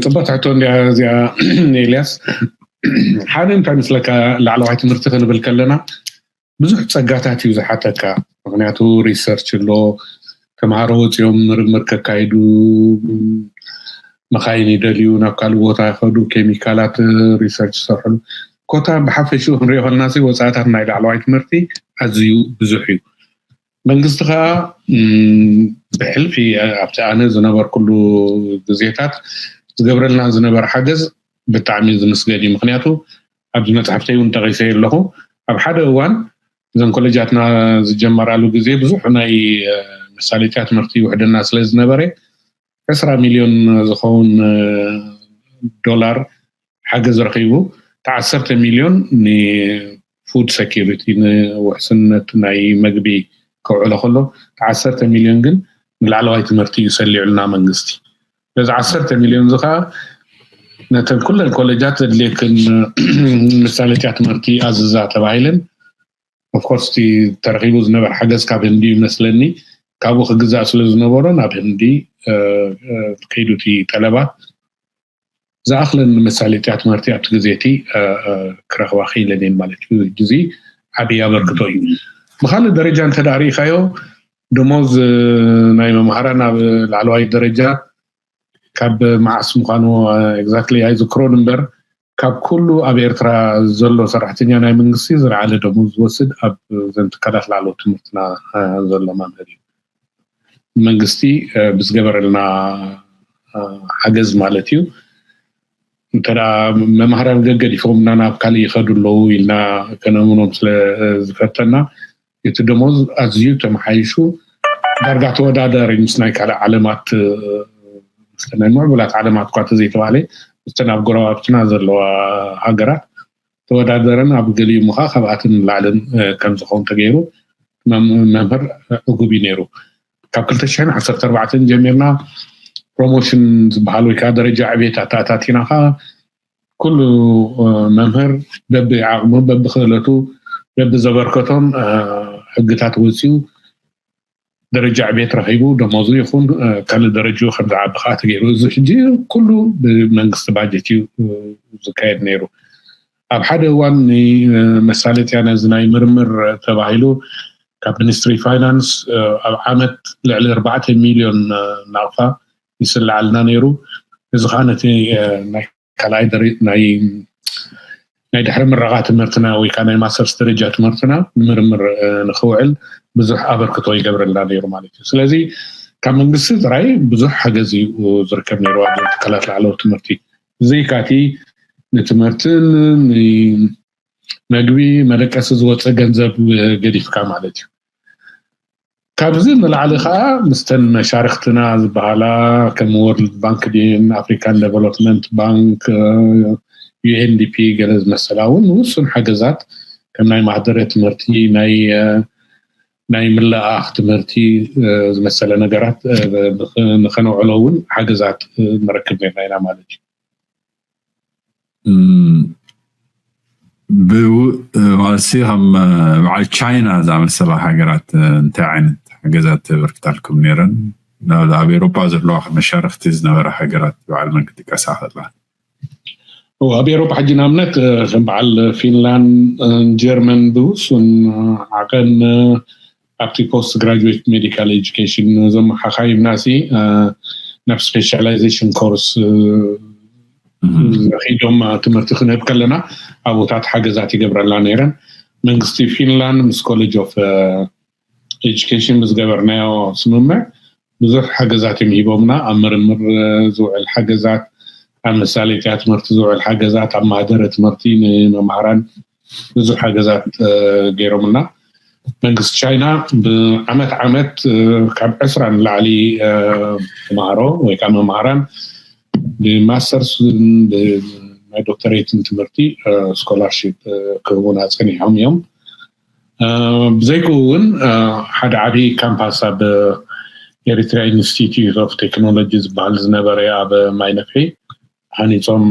ፅቡቅ ሕቶ እንዲያ እዚኣ ኤልያስ። ሓደ እንታይ ምስለካ ላዕለዋይ ትምህርቲ ክንብል ከለና ብዙሕ ፀጋታት እዩ ዝሓተካ። ምክንያቱ ሪሰርች ኣሎ፣ ተምሃሮ ወፂኦም ምርምር ከካይዱ፣ መካይን ይደልዩ፣ ናብ ካልእ ቦታ ይኸዱ፣ ኬሚካላት ሪሰርች ይሰርሕሉ። ኮታ ብሓፈሽኡ ክንሪኦ ከለና ወፃእታት ናይ ላዕለዋይ ትምህርቲ ኣዝዩ ብዙሕ እዩ። መንግስቲ ከዓ ብሕልፊ ኣብቲ ኣነ ዝነበርኩሉ ግዜታት ዝገብረልና ዝነበረ ሓገዝ ብጣዕሚ ዝምስገን እዩ። ምክንያቱ ኣብዚ መፅሓፍተይ እውን ጠቂሰ ኣለኹ። ኣብ ሓደ እዋን እዘን ኮሌጃትና ዝጀመራሉ ግዜ ብዙሕ ናይ መሳለጥያ ትምህርቲ ይውሕደና ስለ ዝነበረ ዕስራ ሚልዮን ዝኸውን ዶላር ሓገዝ ረኺቡ፣ እቲ ዓሰርተ ሚልዮን ንፉድ ሴኪሪቲ ንውሕስነት ናይ መግቢ ከውዕሎ ከሎ፣ እቲ ዓሰርተ ሚልዮን ግን ንላዕለዋይ ትምህርቲ እዩ ሰሊዑልና መንግስቲ። በዚ ዓሰርተ ሚልዮን እዚ ከዓ ነተን ኩለን ኮሌጃት ዘድልየክን መሳለጥያ ትምህርቲ ኣዝዛ ተባሂለን። ኦፍኮርስ እቲ ተረኺቡ ዝነበረ ሓገዝ ካብ ህንዲ ይመስለኒ፣ ካብኡ ክግዛእ ስለ ዝነበሮ ናብ ህንዲ ከይዱ እቲ ጠለባት ዝኣኽለን መሳለጥያ ትምህርቲ ኣብቲ ግዜ እቲ ክረኽባ ክኢለን እየን ማለት እዩ። እዚ ዓብዪ ኣበርክቶ እዩ። ብካልእ ደረጃ እንተ ርኢኻዮ ደሞዝ ናይ መምሃራን ኣብ ላዕለዋይ ደረጃ ካብ መዓስ ምዃኑ ኤግዛክትሊ ኣይዝክሮን እምበር ካብ ኩሉ ኣብ ኤርትራ ዘሎ ሰራሕተኛ ናይ መንግስቲ ዝለዓለ ደሞዝ ዝወስድ ኣብ ዘን ትካላት ላዕለዎት ትምህርትና ዘሎ መምህር እዩ። መንግስቲ ብዝገበረልና ሓገዝ ማለት እዩ። እንተ መምሃራን ገገዲፎምና ናብ ካልእ ይኸዱ ኣለዉ ኢልና ከነምኖም ስለ ዝፈተና እቲ ደሞዝ ኣዝዩ ተመሓይሹ ዳርጋ ተወዳዳሪ ምስ ናይ ካልእ ዓለማት ምስ ናይ ምዕቡላት ዓለማት እኳ ተዘይተባሃለ ምስተ ናብ ጎረባብትና ዘለዋ ሃገራት ተወዳደረን ኣብ ገሊኡ ምኻ ካብኣትን ላዕልን ከም ዝኸውን ተገይሩ መምህር ዕጉብ እዩ ነይሩ። ካብ ክልተ ሽሕን ዓሰርተ ኣርባዕተን ጀሚርና ፕሮሞሽን ዝበሃል ወይ ከዓ ደረጃ ዕቤት ኣተኣታቲና ከዓ ኩሉ መምህር በቢ ዓቕሙ በቢ ክእለቱ በቢ ዘበርከቶም ሕግታት ወፂኡ ደረጃ ዕቤት ረኺቡ ደሞዙ ይኹን ካልእ ደረጅኡ ከም ዝዓቢ ከዓ ተገይሩ። እዚ ሕጂ ኩሉ ብመንግስቲ ባጀት እዩ ዝካየድ ነይሩ። ኣብ ሓደ እዋን ንመሳለጥያ ነዚ ናይ ምርምር ተባሂሉ ካብ ሚኒስትሪ ፋይናንስ ኣብ ዓመት ልዕሊ ኣርባዕተ ሚልዮን ናቕፋ ይስልዓልና ነይሩ። እዚ ከዓ ነቲ ናይ ካልኣይ ናይ ናይ ድሕሪ ምረቓ ትምህርትና ወይ ከዓ ናይ ማስተርስ ደረጃ ትምህርትና ንምርምር ንክውዕል ብዙሕ ኣበርክቶ ይገብረልና ነይሩ ማለት እዩ። ስለዚ ካብ መንግስቲ ጥራይ ብዙሕ ሓገዝ እዩ ዝርከብ ነይሩ ኣብ ትካላት ላዕለዎት ትምህርቲ። ብዘይካቲ ንትምህርትን ንመግቢ መደቀሲ ዝወፀ ገንዘብ ገዲፍካ ማለት እዩ። ካብዚ ንላዕሊ ከዓ ምስተን መሻርክትና ዝበሃላ ከም ወርልድ ባንክ ድን ኣፍሪካን ዴቨሎፕመንት ባንክ ዩኤንዲፒ ገለ ዝመሰላ እውን ውሱን ሓገዛት ከም ናይ ማህደረ ትምህርቲ ናይ ናይ ምልኣኽ ትምህርቲ ዝመሰለ ነገራት ንኸነውዕሎ እውን ሓገዛት ንረክብ ነርና ኢና ማለት እዩ። እም፣ ብው- ማለት ሲ ከም በዓል ቻይና ዝኣመሰላ ሃገራት እንታይ ዓይነት ሓገዛት ተበርክታልኩም ነይረን? ናብ ኣብ ኤሮፓ ዘለዋ መሻርክቲ ዝነበራ ሃገራት በዓል መን ክጥቀሳ ከላ? ኣብ ኤሮፓ ሕጂ ንኣብነት ከም በዓል ፊንላንድ፣ ጀርመን ብውሱን ዓቐን ኣብቲ ፖስት ግራጁዌት ሜዲካል ኤጁኬሽን ዘመሓኻይምና ሲ ናብ ስፔሻላይዜሽን ኮርስ ኪዶም ትምህርቲ ክንህብ ከለና ኣብኡታት ሓገዛት ይገብረላ ነይረን። መንግስቲ ፊንላንድ ምስ ኮሌጅ ኦፍ ኤጁኬሽን ብዝገበርናዮ ስምምዕ ብዙሕ ሓገዛት እዮም ሂቦምና። ኣብ ምርምር ዝውዕል ሓገዛት፣ ኣብ መሳለጥያ ትምህርቲ ዝውዕል ሓገዛት፣ ኣብ ማህደረ ትምህርቲ ንመምሃራን ብዙሕ ሓገዛት ገይሮምና። መንግስቲ ቻይና ብዓመት ዓመት ካብ ዕስራ ንላዕሊ ተምሃሮ ወይ ከዓ መምሃራን ብማስተርስ ናይ ዶክተሬትን ትምህርቲ ስኮላርሽፕ ክህቡና ፀኒሖም እዮም። ብዘይክኡ እውን ሓደ ዓብዪ ካምፓስ ኣብ ኤሪትሪያ ኢንስቲትዩት ኦፍ ቴክኖሎጂ ዝበሃል ዝነበረ ኣብ ማይ ነፍሒ ሃኒፆም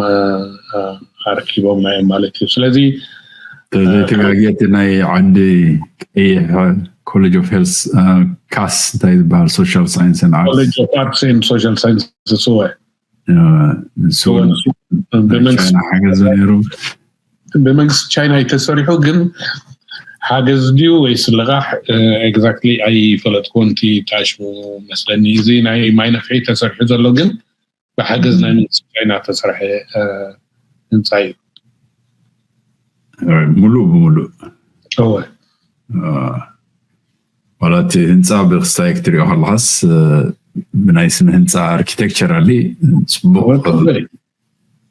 ኣረኪቦምና እዮም ማለት እዩ። ስለዚ ተዘይተጋግየ እቲ ናይ ዓዲ ቀይሕ ኮሌጅ ኦፍ ሄልስ ካስ እንታይ ዝበሃል ሶሻል ሳይንስ ኮሌጅ ኦፍ ኣርትስ ኤንድ ሶሻል ሳይንስ ስወ ንሱ እውን ቻይና ሓገዝ ነይሩ። ብመንግስቲ ቻይና እዩ ተሰሪሑ፣ ግን ሓገዝ ድዩ ወይስ ልቓሕ ኤግዛክትሊ ኣይፈለጥኩን። እቲ ጣሽሙ መስለኒ እዚ ናይ ማይ ነፍሒ ተሰሪሑ ዘሎ ግን ብሓገዝ ናይ መንግስቲ ቻይና ተሰርሐ ህንፃ እዩ። ሙሉእ ብሙሉእ እወ ዋላ እቲ ህንፃ ብክስታይ ክትሪኦ ከለካስ ብናይ ስነ ህንፃ ኣርኪቴክቸራሊ ፅቡቅ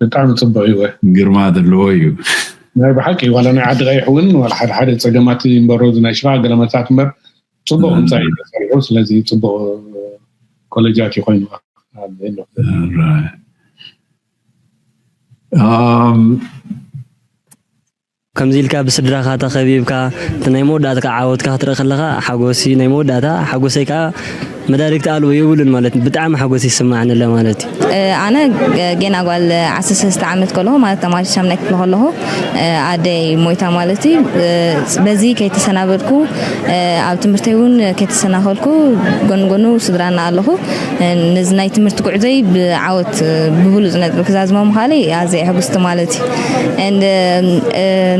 ብጣዕሚ ፅቡቅ እዩ። ግርማ ዘለዎ እዩ። ናይ ብሓቂ ዋላ ናይ ዓዲ ቀይሕ እውን ዋላ ሓደ ሓደ ፀገማት ይንበሮ ናይ ሽራ ገለመታት እምበር ፅቡቅ ህንፃ እዩ ተሰሪሑ። ስለዚ ፅቡቅ ኮሌጃት ይኮይኑ ኣም፣ ከምዚ ኢልካ ብስድራኻ ተኸቢብካ እቲ ናይ መወዳእትካ ዓወትካ ክትርኢ ከለኻ ሓጎሲ ናይ መወዳእታ ሓጎሰይ ከዓ መዳርግቲ ኣልቦ የብሉን ማለት እዩ። ብጣዕሚ ሓጎስ ይስማዕኒ ኣሎ ማለት እዩ። ኣነ ጌና ጓል ዓሰርተ ሰለስተ ዓመት ከለኹ ማለት ተማሪ ሻምናይ ክፍሊ ከለኹ ኣደይ ሞይታ ማለት እዩ። በዚ ከይተሰናበድኩ ኣብ ትምህርተይ እውን ከይተሰናኸልኩ ጎን ጎኑ ስድራና ኣለኹ። ነዚ ናይ ትምህርቲ ጉዕዞይ ብዓወት ብብሉፅ ነጥቢ ክዛዝሞ ምኻለይ ኣዝየ ሕጉስቲ ማለት እዩ። And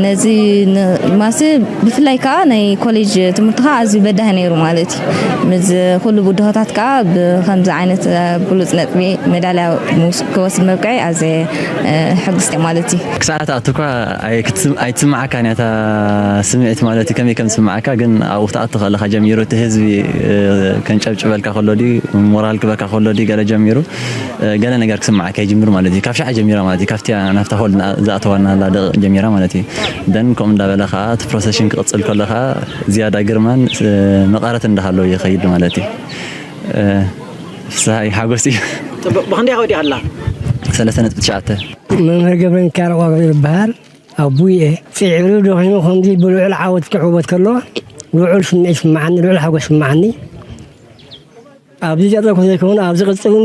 ነዚ ማስ ብፍላይ ከዓ ናይ ኮሌጅ ትምህርቲ ከዓ ኣዝዩ በዳሂ ነይሩ ማለት እዩ። ምስ ኩሉ ብድሆታት ከዓ ብከምዚ ዓይነት ብሉፅ ነጥቢ ሜዳልያ ክወስድ መብቅዐይ ኣዝየ ሕጉስቲ ማለት እዩ። ክሳዕ ትኣቱ እኳ ኣይትስምዓካን እያ እታ ስምዒት ማለት እዩ። ከመይ ከም ዝስምዓካ ግን ኣብኡ ክትኣቱ ከለካ ጀሚሩ እቲ ህዝቢ ከንጨብጭበልካ ከሎ ድዩ ሞራል ክበካ ከሎ ድዩ ገለ ጀሚሩ ገለ ነገር ክስምዓካ ይጅምር ማለት እዩ። ካብ ሻዕ ጀሚራ ማለት እዩ። ካብቲ ናብታ ሆል ዝኣተዋና ደቂቕ ጀሚራ ማለት እዩ። ደን ከምኡ እንዳበለ ከዓ እቲ ፕሮሰሽን ክቕፅል ከሎ ከዓ ዝያዳ ግርማን መቐረት እንዳሃለዎ ይኸይድ ማለት እዩ። ፍስሃይ ሓጎስ እዩ። ብክንደይ ከወዲኣ ኣላ? ሰለስተ ነጥቢ ትሽዓተ። መምህር ገብረ ሚካኤል ቆርበ ዝበሃል ኣቡየ ፅዕሪ ደኺሙ ከምዚ ብልዑል ዓወት ክዕወት ከሎ ልዑል ስምዒት ስምዓኒ፣ ልዑል ሓጎስ ስምዓኒ። ኣብዚ ዘጥረኩ ዘይከውን ኣብዚ ቅፅል እውን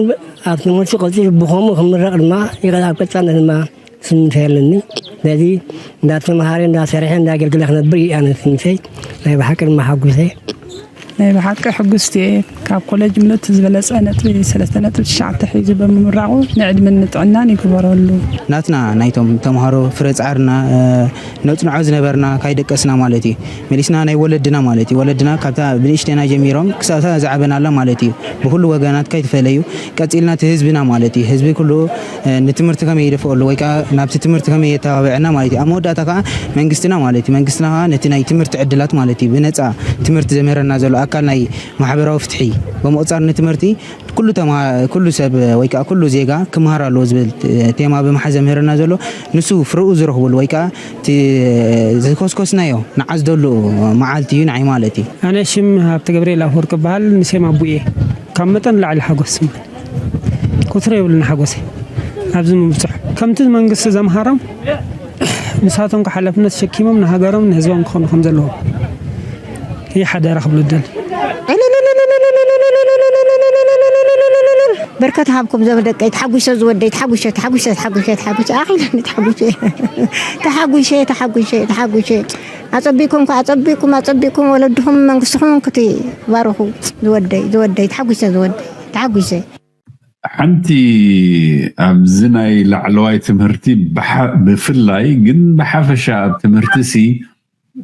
ኣብ ትምህርቲ ቀፂሉ ብኸምኡ ክምረቕ ድማ ይቐ- ኣብ ቀፃልነት ድማ ስምንት ኣለኒ። ስለዚ እንዳተምሃረ እንዳሰርሐ እንዳገልግለ ክነብር እዩ ኣነ ስምንተይ ናይ ብሓቂ ድማ ሓጉሰ። ናይ ብሓቂ ሕጉስቲ እየ። ካብ ኮለጅ ምሉእ እቲ ዝበለፀ ነጥቢ ሰለስተ ነጥቢ ትሽዓተ ሒዙ ብምምራቑ ንዕድመን ንጥዕናን ይግበረሉ። ናትና ናይቶም ተምሃሮ ፍረ ፃዕርና ነፅንዖ ዝነበርና ካይደቀስና ማለት እዩ። መሊስና ናይ ወለድና ማለት እዩ። ወለድና ካብታ ብንእሽተና ጀሚሮም ክሳብታ ዝዓበናላ ማለት እዩ። ብኩሉ ወገናት ካይተፈለዩ ቀፂልና እቲ ህዝብና ማለት እዩ። ህዝቢ ኩሉ ንትምህርቲ ከመይ የደፍኦሉ ወይ ከዓ ናብቲ ትምህርቲ ከመይ የተባብዐና ማለት እዩ። ኣብ መወዳእታ ከዓ መንግስትና ማለት እዩ። መንግስትና ከዓ ነቲ ናይ ትምህርቲ ዕድላት ማለት እዩ ብነፃ ትምህርቲ ዘምህረና ዘሎ ኣካል ናይ ማሕበራዊ ፍትሒ ብምቁፃር ንትምህርቲ ኩሉ ተማ ኩሉ ሰብ ወይ ከዓ ኩሉ ዜጋ ክመሃር ኣለዎ ዝብል ቴማ ብምሓዝ ዘምህረና ዘሎ ንሱ ፍርኡ ዝረኽብሉ ወይ ከዓ እቲ ዝኮስኮስናዮ ንዓዝደሉ መዓልቲ እዩ ንዓይ ማለት እዩ። ኣነ ሽም ሃብተ ገብርኤል ኣፈወርቅ እበሃል። ንሴም ኣቡየ ካብ መጠን ንላዕሊ ሓጎስ ስምዓኒ። ቁፅሪ የብሉን ሓጎሰይ ኣብዚ ምብፅሑ። ከምቲ መንግስቲ ዘምሃሮም ንሳቶም ከ ሓላፍነት ተሸኪሞም ንሃገሮም ንህዝቦም ክኾኑ ከም ዘለዎም ይሓደራ ክብሉ እደሊ። በርከት ሃብኩም ዘበ ደቀይ፣ ተሓጒሰ ዝወደይ፣ ተሓጒሰ፣ ተሓጒሰ፣ ተሓጒሰ፣ ተሓጒሰ፣ ኣኺለኒ፣ ተሓጒሰ፣ ተሓጒሰ፣ ተሓጒሰ፣ ተሓጒሰ። ኣጸቢኩም ከ፣ ኣጸቢኩም፣ ኣጸቢኩም፣ ወለድኹም መንግስትኹም ክትባርኹ፣ ዝወደይ፣ ዝወደይ፣ ተሓጒሰ ዝወደይ፣ ተሓጒሰ። ሓንቲ ኣብዚ ናይ ላዕለዋይ ትምህርቲ ብሓ-፣ ብፍላይ ግን ብሓፈሻ ኣብ ትምህርቲ ሲ፣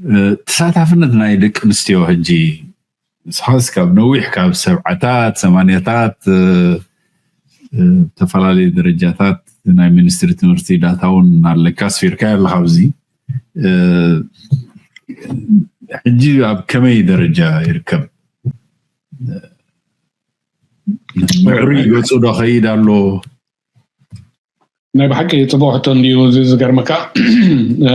እ፣ ተሳታፍነት ናይ ደቂ ኣንስትዮ ሕጂ ንስኻስ ካብ ነዊሕ ካብ ሰብዓታት፣ ሰማንያታት፣ እ፣ እ፣ ዝተፈላለዩ ደረጃታት ናይ ሚኒስትሪ ትምህርቲ ዳታ እውን ኣለካ፣ ኣስፊርካዮ ኣለኻ ኣብዚ። እ፣ ሕጂ ኣብ ከመይ ደረጃ ይርከብ? ምዕሩይ ገጹ ዶ ኸይድ ኣሎ? ናይ ብሓቂ ጽቡቕ ሕቶ እንድዩ። እዚ ዝገርመካ፣ እ፣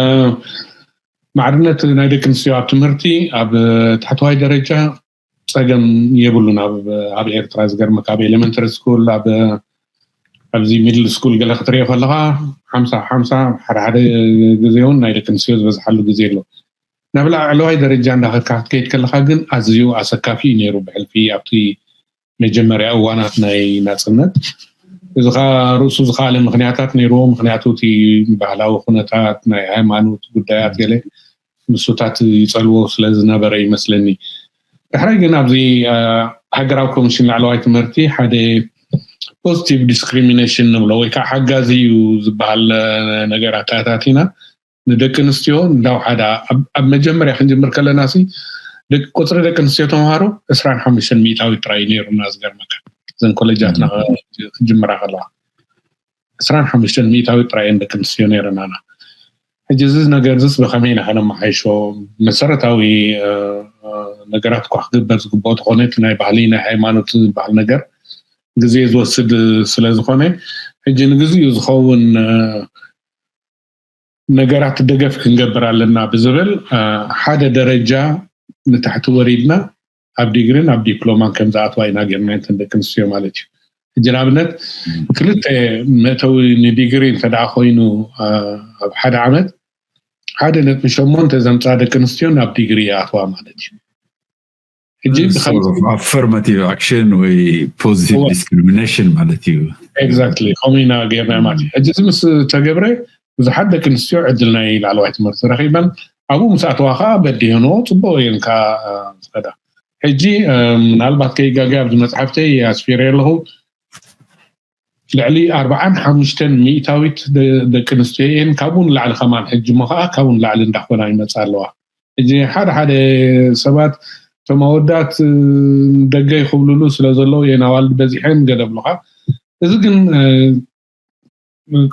ማዕርነት ናይ ደቂ ኣንስትዮ ኣብ ትምህርቲ ኣብ ታሕተዋይ ደረጃ ጸገም የብሉን። ኣብ፣ ኣብ ኤርትራ ዝገርመካ፣ ኣብ ኤሌመንተሪ ስኩል፣ ኣብ፣ ኣብዚ ሚድል ስኩል ገለ ክትሪኦ ከለኻ ሓምሳ ሓምሳ፣ ሓደ ሓደ ግዜ እውን ናይ ደቂ ኣንስትዮ ዝበዝሓሉ ግዜ ኣሎ። ናብ ላዕለዋይ ደረጃ እንዳኸድካ ክትከይድ ከለኻ ግን ኣዝዩ ኣሰካፊ እዩ ነይሩ። ብሕልፊ ኣብቲ መጀመርያ እዋናት ናይ ናጽነት እዚ ኸኣ ርእሱ ዝኸኣለ ምኽንያታት ነይርዎ። ምኽንያቱ እቲ ባህላዊ ኩነታት፣ ናይ ሃይማኖት ጉዳያት ገለ ንሱታት ይጸልዎ ስለ ዝነበረ ይመስለኒ። ድሕራይ ግን ኣብዚ፣ እ፣ ሃገራዊ ኮሚሽን ላዕለዋይ ትምህርቲ ሓደ ፖዚቲቭ ዲስክሪሚኔሽን ንብሎ ወይ ከዓ ሓጋዚ እዩ ዝበሃል፣ እ፣ ነገር ኣተኣታቲና ንደቂ ኣንስትዮ እንዳውሓዳ ኣብ፣ ኣብ መጀመርያ ክንጅምር ከለና ሲ ደቂ፣ ቁጽሪ ደቂ ኣንስትዮ ተምሃሮ ዕስራን ሓሙሽተን ሚእታዊት ጥራይ እዩ ነይሩና። ዝገርመካ እዘን ኮሌጃትና ክጅምራ ከለዋ ዕስራን ሓሙሽተን ሚእታዊት ጥራይ እየን ደቂ ኣንስትዮ ነይረናና። ሕጂ እዚ ነገር እዚስ ብኸመይ ኢና ከነመሓይሾ? መሰረታዊ፣ እ፣ እ፣ ነገራት እኳ ክግበር ዝግብኦ ተኾነ እቲ ናይ ባህሊ ናይ ሃይማኖት ዝበሃል ነገር ግዜ ዝወስድ ስለ ዝኾነ ሕጂ ንግዚኡ ዝኸውን፣ እ፣ ነገራት ደገፍ ክንገብር ኣለና ብዝብል፣ እ፣ ሓደ ደረጃ ንታሕቲ ወሪድና ኣብ ዲግሪን ኣብ ዲፕሎማን ከም ዝኣትዋ ኢና ጌርና እተን ደቂ ኣንስትዮ ማለት እዩ። ሕጂ ንኣብነት ክልተ መእተዊ ንዲግሪ እንተ ደኣ ኮይኑ፣ እ፣ ኣብ ሓደ ዓመት ሓደ ነጥቢ ሸሞንተ ዘምጽኣ ደቂ ኣንስትዮ ናብ ዲግሪ ይኣትዋ ማለት እዩ። ሕጂ ብኸም- ኣፈርማቲቭ ኣክሽን ወይ ፖዚቲቭ እወ። ዲስክሪሚኔሽን ማለት እዩ። ኤግዛክትሊ ከምኡ ኢና ጌርና ማለት እዩ። ሕጂ እዚ ምስ ተገብረ ብዙሓት ደቂ ኣንስትዮ ዕድል ናይ ላዕለዋይ ትምህርቲ ረኺበን ኣብኡ ምስ ኣተዋ ከዓ በዲህንኦ ጽቡቕ እየን ከዓ ዝኸዳ። ሕጂ ምናልባት ከይጋገ ኣብዚ መፅሓፍተይ ኣስፊረ ኣለኹ ልዕሊ ኣርባዓን ሓሙሽተን ሚእታዊት ደቂ ኣንስትዮ እየን ካብኡ ንላዕሊ ከማን ሕጂ እሞ ከዓ ካብኡ ንላዕሊ እንዳኾና ይመፃ ኣለዋ። ሕጂ ሓደ ሓደ ሰባት እቶም ኣወዳት ደገ ይኽብልሉ ስለ ዘለዉ እየን ኣዋልድ በዚሐን ገለ ብሉኻ። እዚ ግን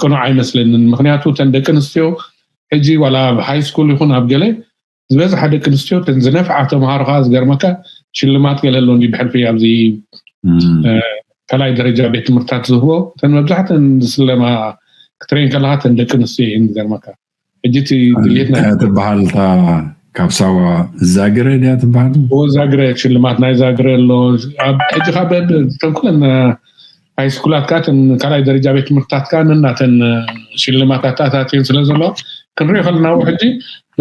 ቅኑዕ ኣይመስለንን። ምክንያቱ እተን ደቂ ኣንስትዮ ሕጂ ዋላ ኣብ ሃይ ስኩል ይኹን ኣብ ገለ ዝበዝሓ ደቂ ኣንስትዮ እተን ዝነፍዓ ተምሃሮ ከዓ ዝገርመካ ሽልማት ገለ ኣሎ እንዲ ብሕልፊ ኣብዚ ካልኣይ ደረጃ ቤት ትምህርትታት ዝህቦ እተን መብዛሕተን ዝስለማ ክትረይን ከለካ እተን ደቂ ኣንስትዮ እየን ዝገርመካ። ሕጂ እቲ ድሌት ናይ ትበሃል እታ ካብ ሳዋ ዛግረ ድያ ትበሃል? ዛግረ ሽልማት ናይ ዛግረ ኣሎ። ሕጂ ካብ ተንኩለን ሃይስኩላት ከዓ እተን ካልኣይ ደረጃ ቤት ትምህርትታት ከዓ ነናተን ሽልማታት ኣታትየን ስለ ዘሎ ክንሪኦ ከለና ሕጂ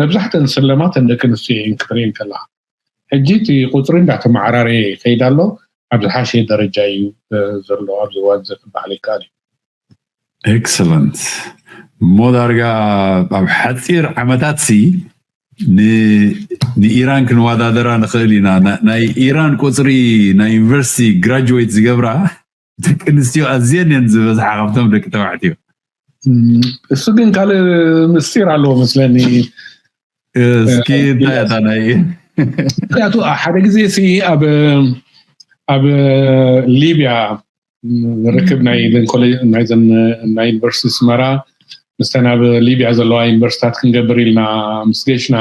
መብዛሕተን ዝስለማ እተን ደቂ ኣንስትዮ እየን ክትርእየን ከለካ። ሕጂ እቲ ቁፅሪ እንዳተመዓራረየ ይኸይድ ኣሎ። ኣብ ዝሓሸ ደረጃ እዩ ዘሎ ኣብዚ እዋን እዚ ክበሃል ይከኣል እዩ። ኤክሰለንት። እሞ ዳርጋ ኣብ ሓፂር ዓመታት ሲ ንኢራን ክንወዳደራ ንኽእል ኢና። ናይ ኢራን ቁፅሪ ናይ ዩኒቨርሲቲ ግራጅዌት ዝገብራ ደቂ ኣንስትዮ ኣዝየን እየን ዝበዝሓ ካብቶም ደቂ ተባዕትዮ። እሱ ግን ካልእ ምስጢር ኣለዎ መስለኒ። እስኪ እንታይ እታ ናይ ምክንያቱ ሓደ ግዜ ሲ ኣብ ኣብ ሊብያ ርክብ ናይ ናይ ዩኒቨርሲቲ ስመራ ምስተን ኣብ ሊብያ ዘለዋ ዩኒቨርሲታት ክንገብር ኢልና ምስ ገሽና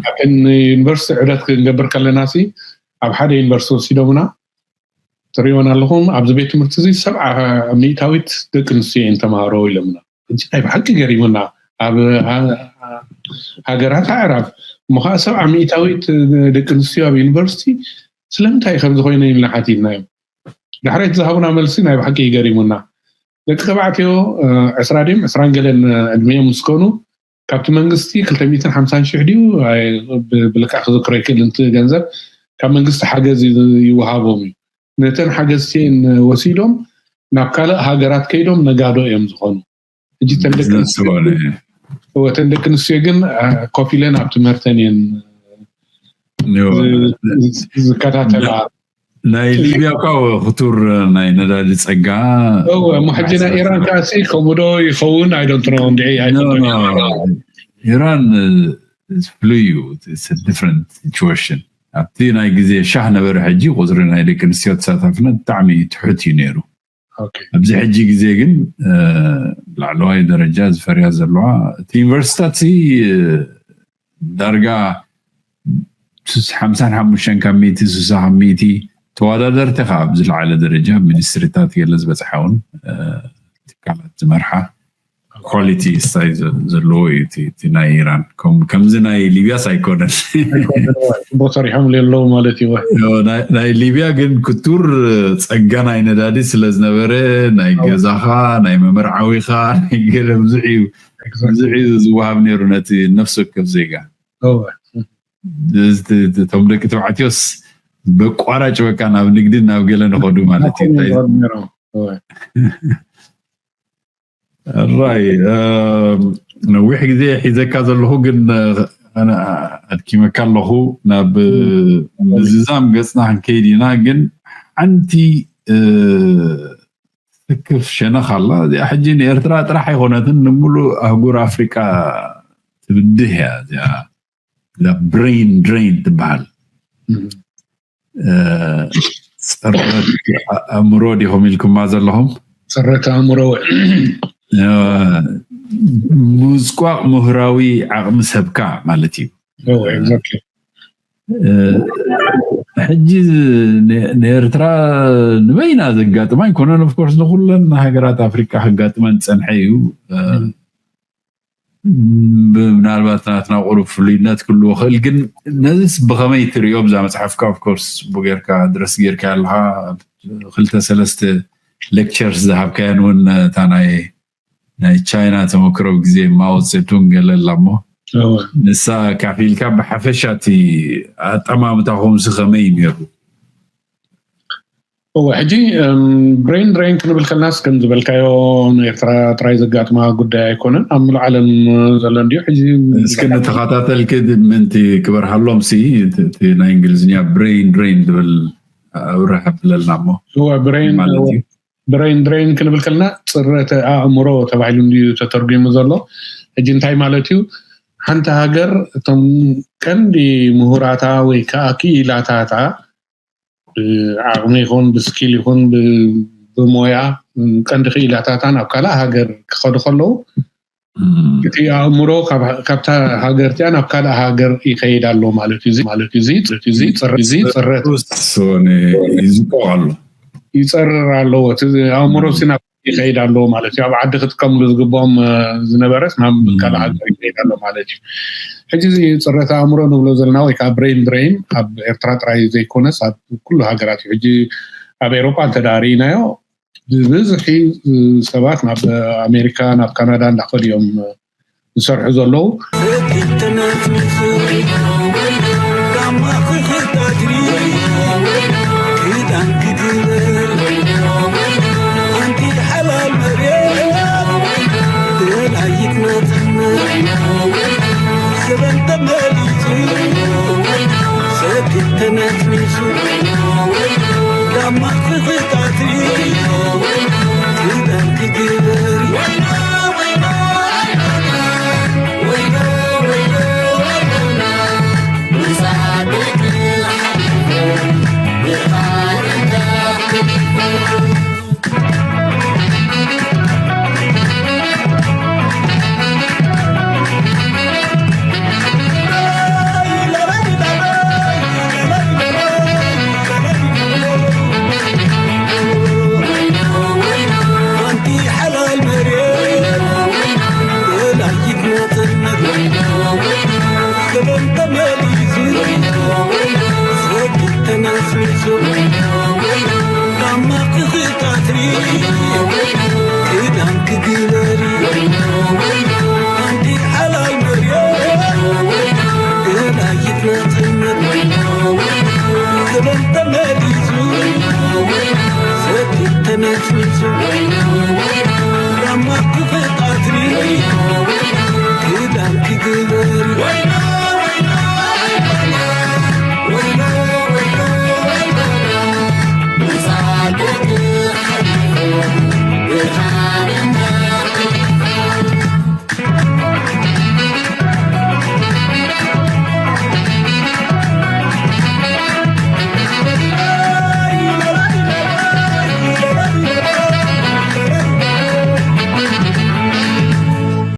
ኣብተን ዩኒቨርሲቲ ዕደት ክንገብር ከለና ሲ ኣብ ሓደ ዩኒቨርሲቲ ወሲዶምና ትሪእወን ኣለኹም ኣብዚ ቤት ትምህርቲ እዚ ሰብዓ ሚእታዊት ደቂ ኣንስትዮ እየን ተምሃሮ ኢሎምና። እዚ ናይ ብሓቂ ገሪሙና ኣብ ሃገራት ኣዕራብ እሞ ከዓ ሰብዓ ሚእታዊት ደቂ ኣንስትዮ ኣብ ዩኒቨርሲቲ ስለምንታይ ከምዚ ኮይነ ኢልና ሓቲትናዮም። ዳሕራይ ዝሃቡና መልሲ ናይ ብሓቂ ገሪሙና። ደቂ ተባዕትዮ ዕስራ ድዮም ዕስራን ገለን ዕድሚኦም ምስ ኮኑ ካብቲ መንግስቲ ክልተ ሚእትን ሓምሳን ሽሕ ድዩ ብልክዕ ክዝክሮ ይክእል እንቲ ገንዘብ ካብ መንግስቲ ሓገዝ ይወሃቦም እዩ። ነተን ሓገዝቲን ወሲዶም ናብ ካልእ ሃገራት ከይዶም ነጋዶ እዮም ዝኾኑ። ሕጂ ተን ደቂ ኣንስትዮ ግን እተን ደቂ ኣንስትዮ ግን ኮፍ ኢለን ኣብ ትምህርተን እየን ዝከታተላ። ናይ ሊብያ እኳ ክቱር ናይ ነዳዲ ጸጋ። እሞ ሕጂ ናይ ኢራን ከኣሲ ከምኡ ዶ ይኸውን? ኣይዶንትኖ እንድዒ። ኢራን ፍሉይ እዩ። ዲፍረንት ሲቹዌሽን። ኣብቲ ናይ ግዜ ሻህ ነበረ፣ ሕጂ ቁፅሪ ናይ ደቂ ኣንስትዮ ተሳታፍነት ብጣዕሚ ትሑት እዩ ነይሩ። ኣብዚ ሕጂ ግዜ ግን ላዕለዋይ ደረጃ ዝፈርያ ዘለዋ እቲ ዩኒቨርሲታት ዳርጋ ሓምሳን ሓሙሽተን ካብ ሚእቲ፣ ስሳ ካብ ሚእቲ ተወዳደርቲ ከዓ ኣብ ዝለዓለ ደረጃ ሚኒስትሪታት ገለ ዝበፅሓ እውን ትካላት ዝመርሓ ኳሊቲ ስታይ ዘለዎ እዩ እቲ ናይ ኢራን። ከምዚ ናይ ሊብያስ ኣይኮነን። ጽቡቅ ሰሪሖም ኣለዉ ማለት እዩ። ናይ ሊብያ ግን ክቱር ጸጋ ናይ ነዳዲ ስለ ዝነበረ ናይ ገዛኻ ናይ መመርዓዊኻ ናይ ገለ ብዙሕ እዩ ብዙሕ እዩ ዝወሃብ ነይሩ ነቲ ነፍሲ ወከፍ ዜጋ። እቶም ደቂ ተባዕትዮስ በቋራጭ በቃ ናብ ንግድን ናብ ገለ ንኸዱ ማለት እዩ። ራይ ነዊሕ ግዜ ሒዘካ ዘለኹ ግን ኣድኪመካ ኣለኹ። ናብ ምዝዛም ገፅና ክንከይድ ኢና። ግን ሓንቲ ትክፍ ሸነኽ ኣላ። እዚኣ ሕጂ ንኤርትራ ጥራሕ ኣይኮነትን፣ ንምሉእ ኣህጉር ኣፍሪቃ ትብድህ እያ። እዚኣ ብሬን ድሬን ትበሃል። ፅረት ኣእምሮ ዲኹም ኢልኩማ ዘለኹም? ፅረት ኣእምሮ ምዝቋቕ ምሁራዊ ዓቕሚ ሰብካ ማለት እዩ። ሕጂ ንኤርትራ ንበይና ዘጋጥማ ኣይኮነን። ኦፍኮርስ ንኩለን ሃገራት ኣፍሪቃ ከጋጥመን ዝፀንሐ እዩ። ምናልባት ናትና ቁሩብ ፍሉይነት ክህልዎ ክእል፣ ግን ነዚስ ብኸመይ ትሪኦ? ብዛ መፅሓፍካ ኦፍኮርስ ቡ ጌርካ ድረስ ጌርካ ኣለካ። ክልተ ሰለስተ ሌክቸርስ ዝሃብካየን እውን እታ ናይ ናይ ቻይና ተመክሮ ግዜ ማኦ ዜቱንግ ገለ ኣላ እሞ ንሳ ካፊልካ ብሓፈሻ እቲ ኣጠማምታኹምሲ ከመይ ነይሩ? እወ ሕጂ ብሬን ድሬን ክንብል ከለናስ ከም ዝበልካዮ ንኤርትራ ጥራይ ዘጋጥማ ጉዳይ ኣይኮነን፣ ኣብ ምሉእ ዓለም ዘሎ እንድዩ። ሕጂ እስኪ ንተኸታተልኪ ምንቲ ክበርሃሎም ሲ እቲ ናይ እንግሊዝኛ ብሬን ድሬን ዝብል ኣብርህ ኣብለልና እሞ እወ ብሬን ማለት እዩ። ብሬን ድሬን ክንብል ከለና ፅረተ ኣእምሮ ተባሂሉ እንድዩ ተተርጒሙ ዘሎ። ሕጂ እንታይ ማለት እዩ? ሓንቲ ሃገር እቶም ቀንዲ ምሁራታ ወይ ከዓ ክኢላታታ ብዓቕሚ ይኹን ብስኪል ይኹን ብሞያ ቀንዲ ክኢላታታ ናብ ካልእ ሃገር ክኸዱ ከለዉ እቲ ኣእምሮ ካብታ ሃገር እቲኣ ናብ ካልእ ሃገር ይኸይድ ኣሎ ማለት እዩ። ማለት እዩ። እዚ ፅረት ይዝቆቕ ኣሎ ይፀርር ኣለዎ። እቲ ኣእምሮ ሲ ናብ ይኸይድ ኣለዎ ማለት እዩ። ኣብ ዓዲ ክጥቀምሉ ዝግብኦም ዝነበረስ ናብ ካልእ ሃገር ይኸይድ ኣሎ ማለት እዩ። ሕጂ እዚ ፅረት ኣእምሮ ንብሎ ዘለና ወይ ከዓ ብሬን ድሬን ኣብ ኤርትራ ጥራይ ዘይኮነስ ኣብ ኩሉ ሃገራት እዩ። ሕጂ ኣብ ኤሮጳ እንተዳ ርኢናዮ ብብዝሒ ሰባት ናብ ኣሜሪካ ናብ ካናዳ እንዳኸዱ እዮም ዝሰርሑ ዘለዉ። ራማ ክፈጣትኒ ክዳን ክግበር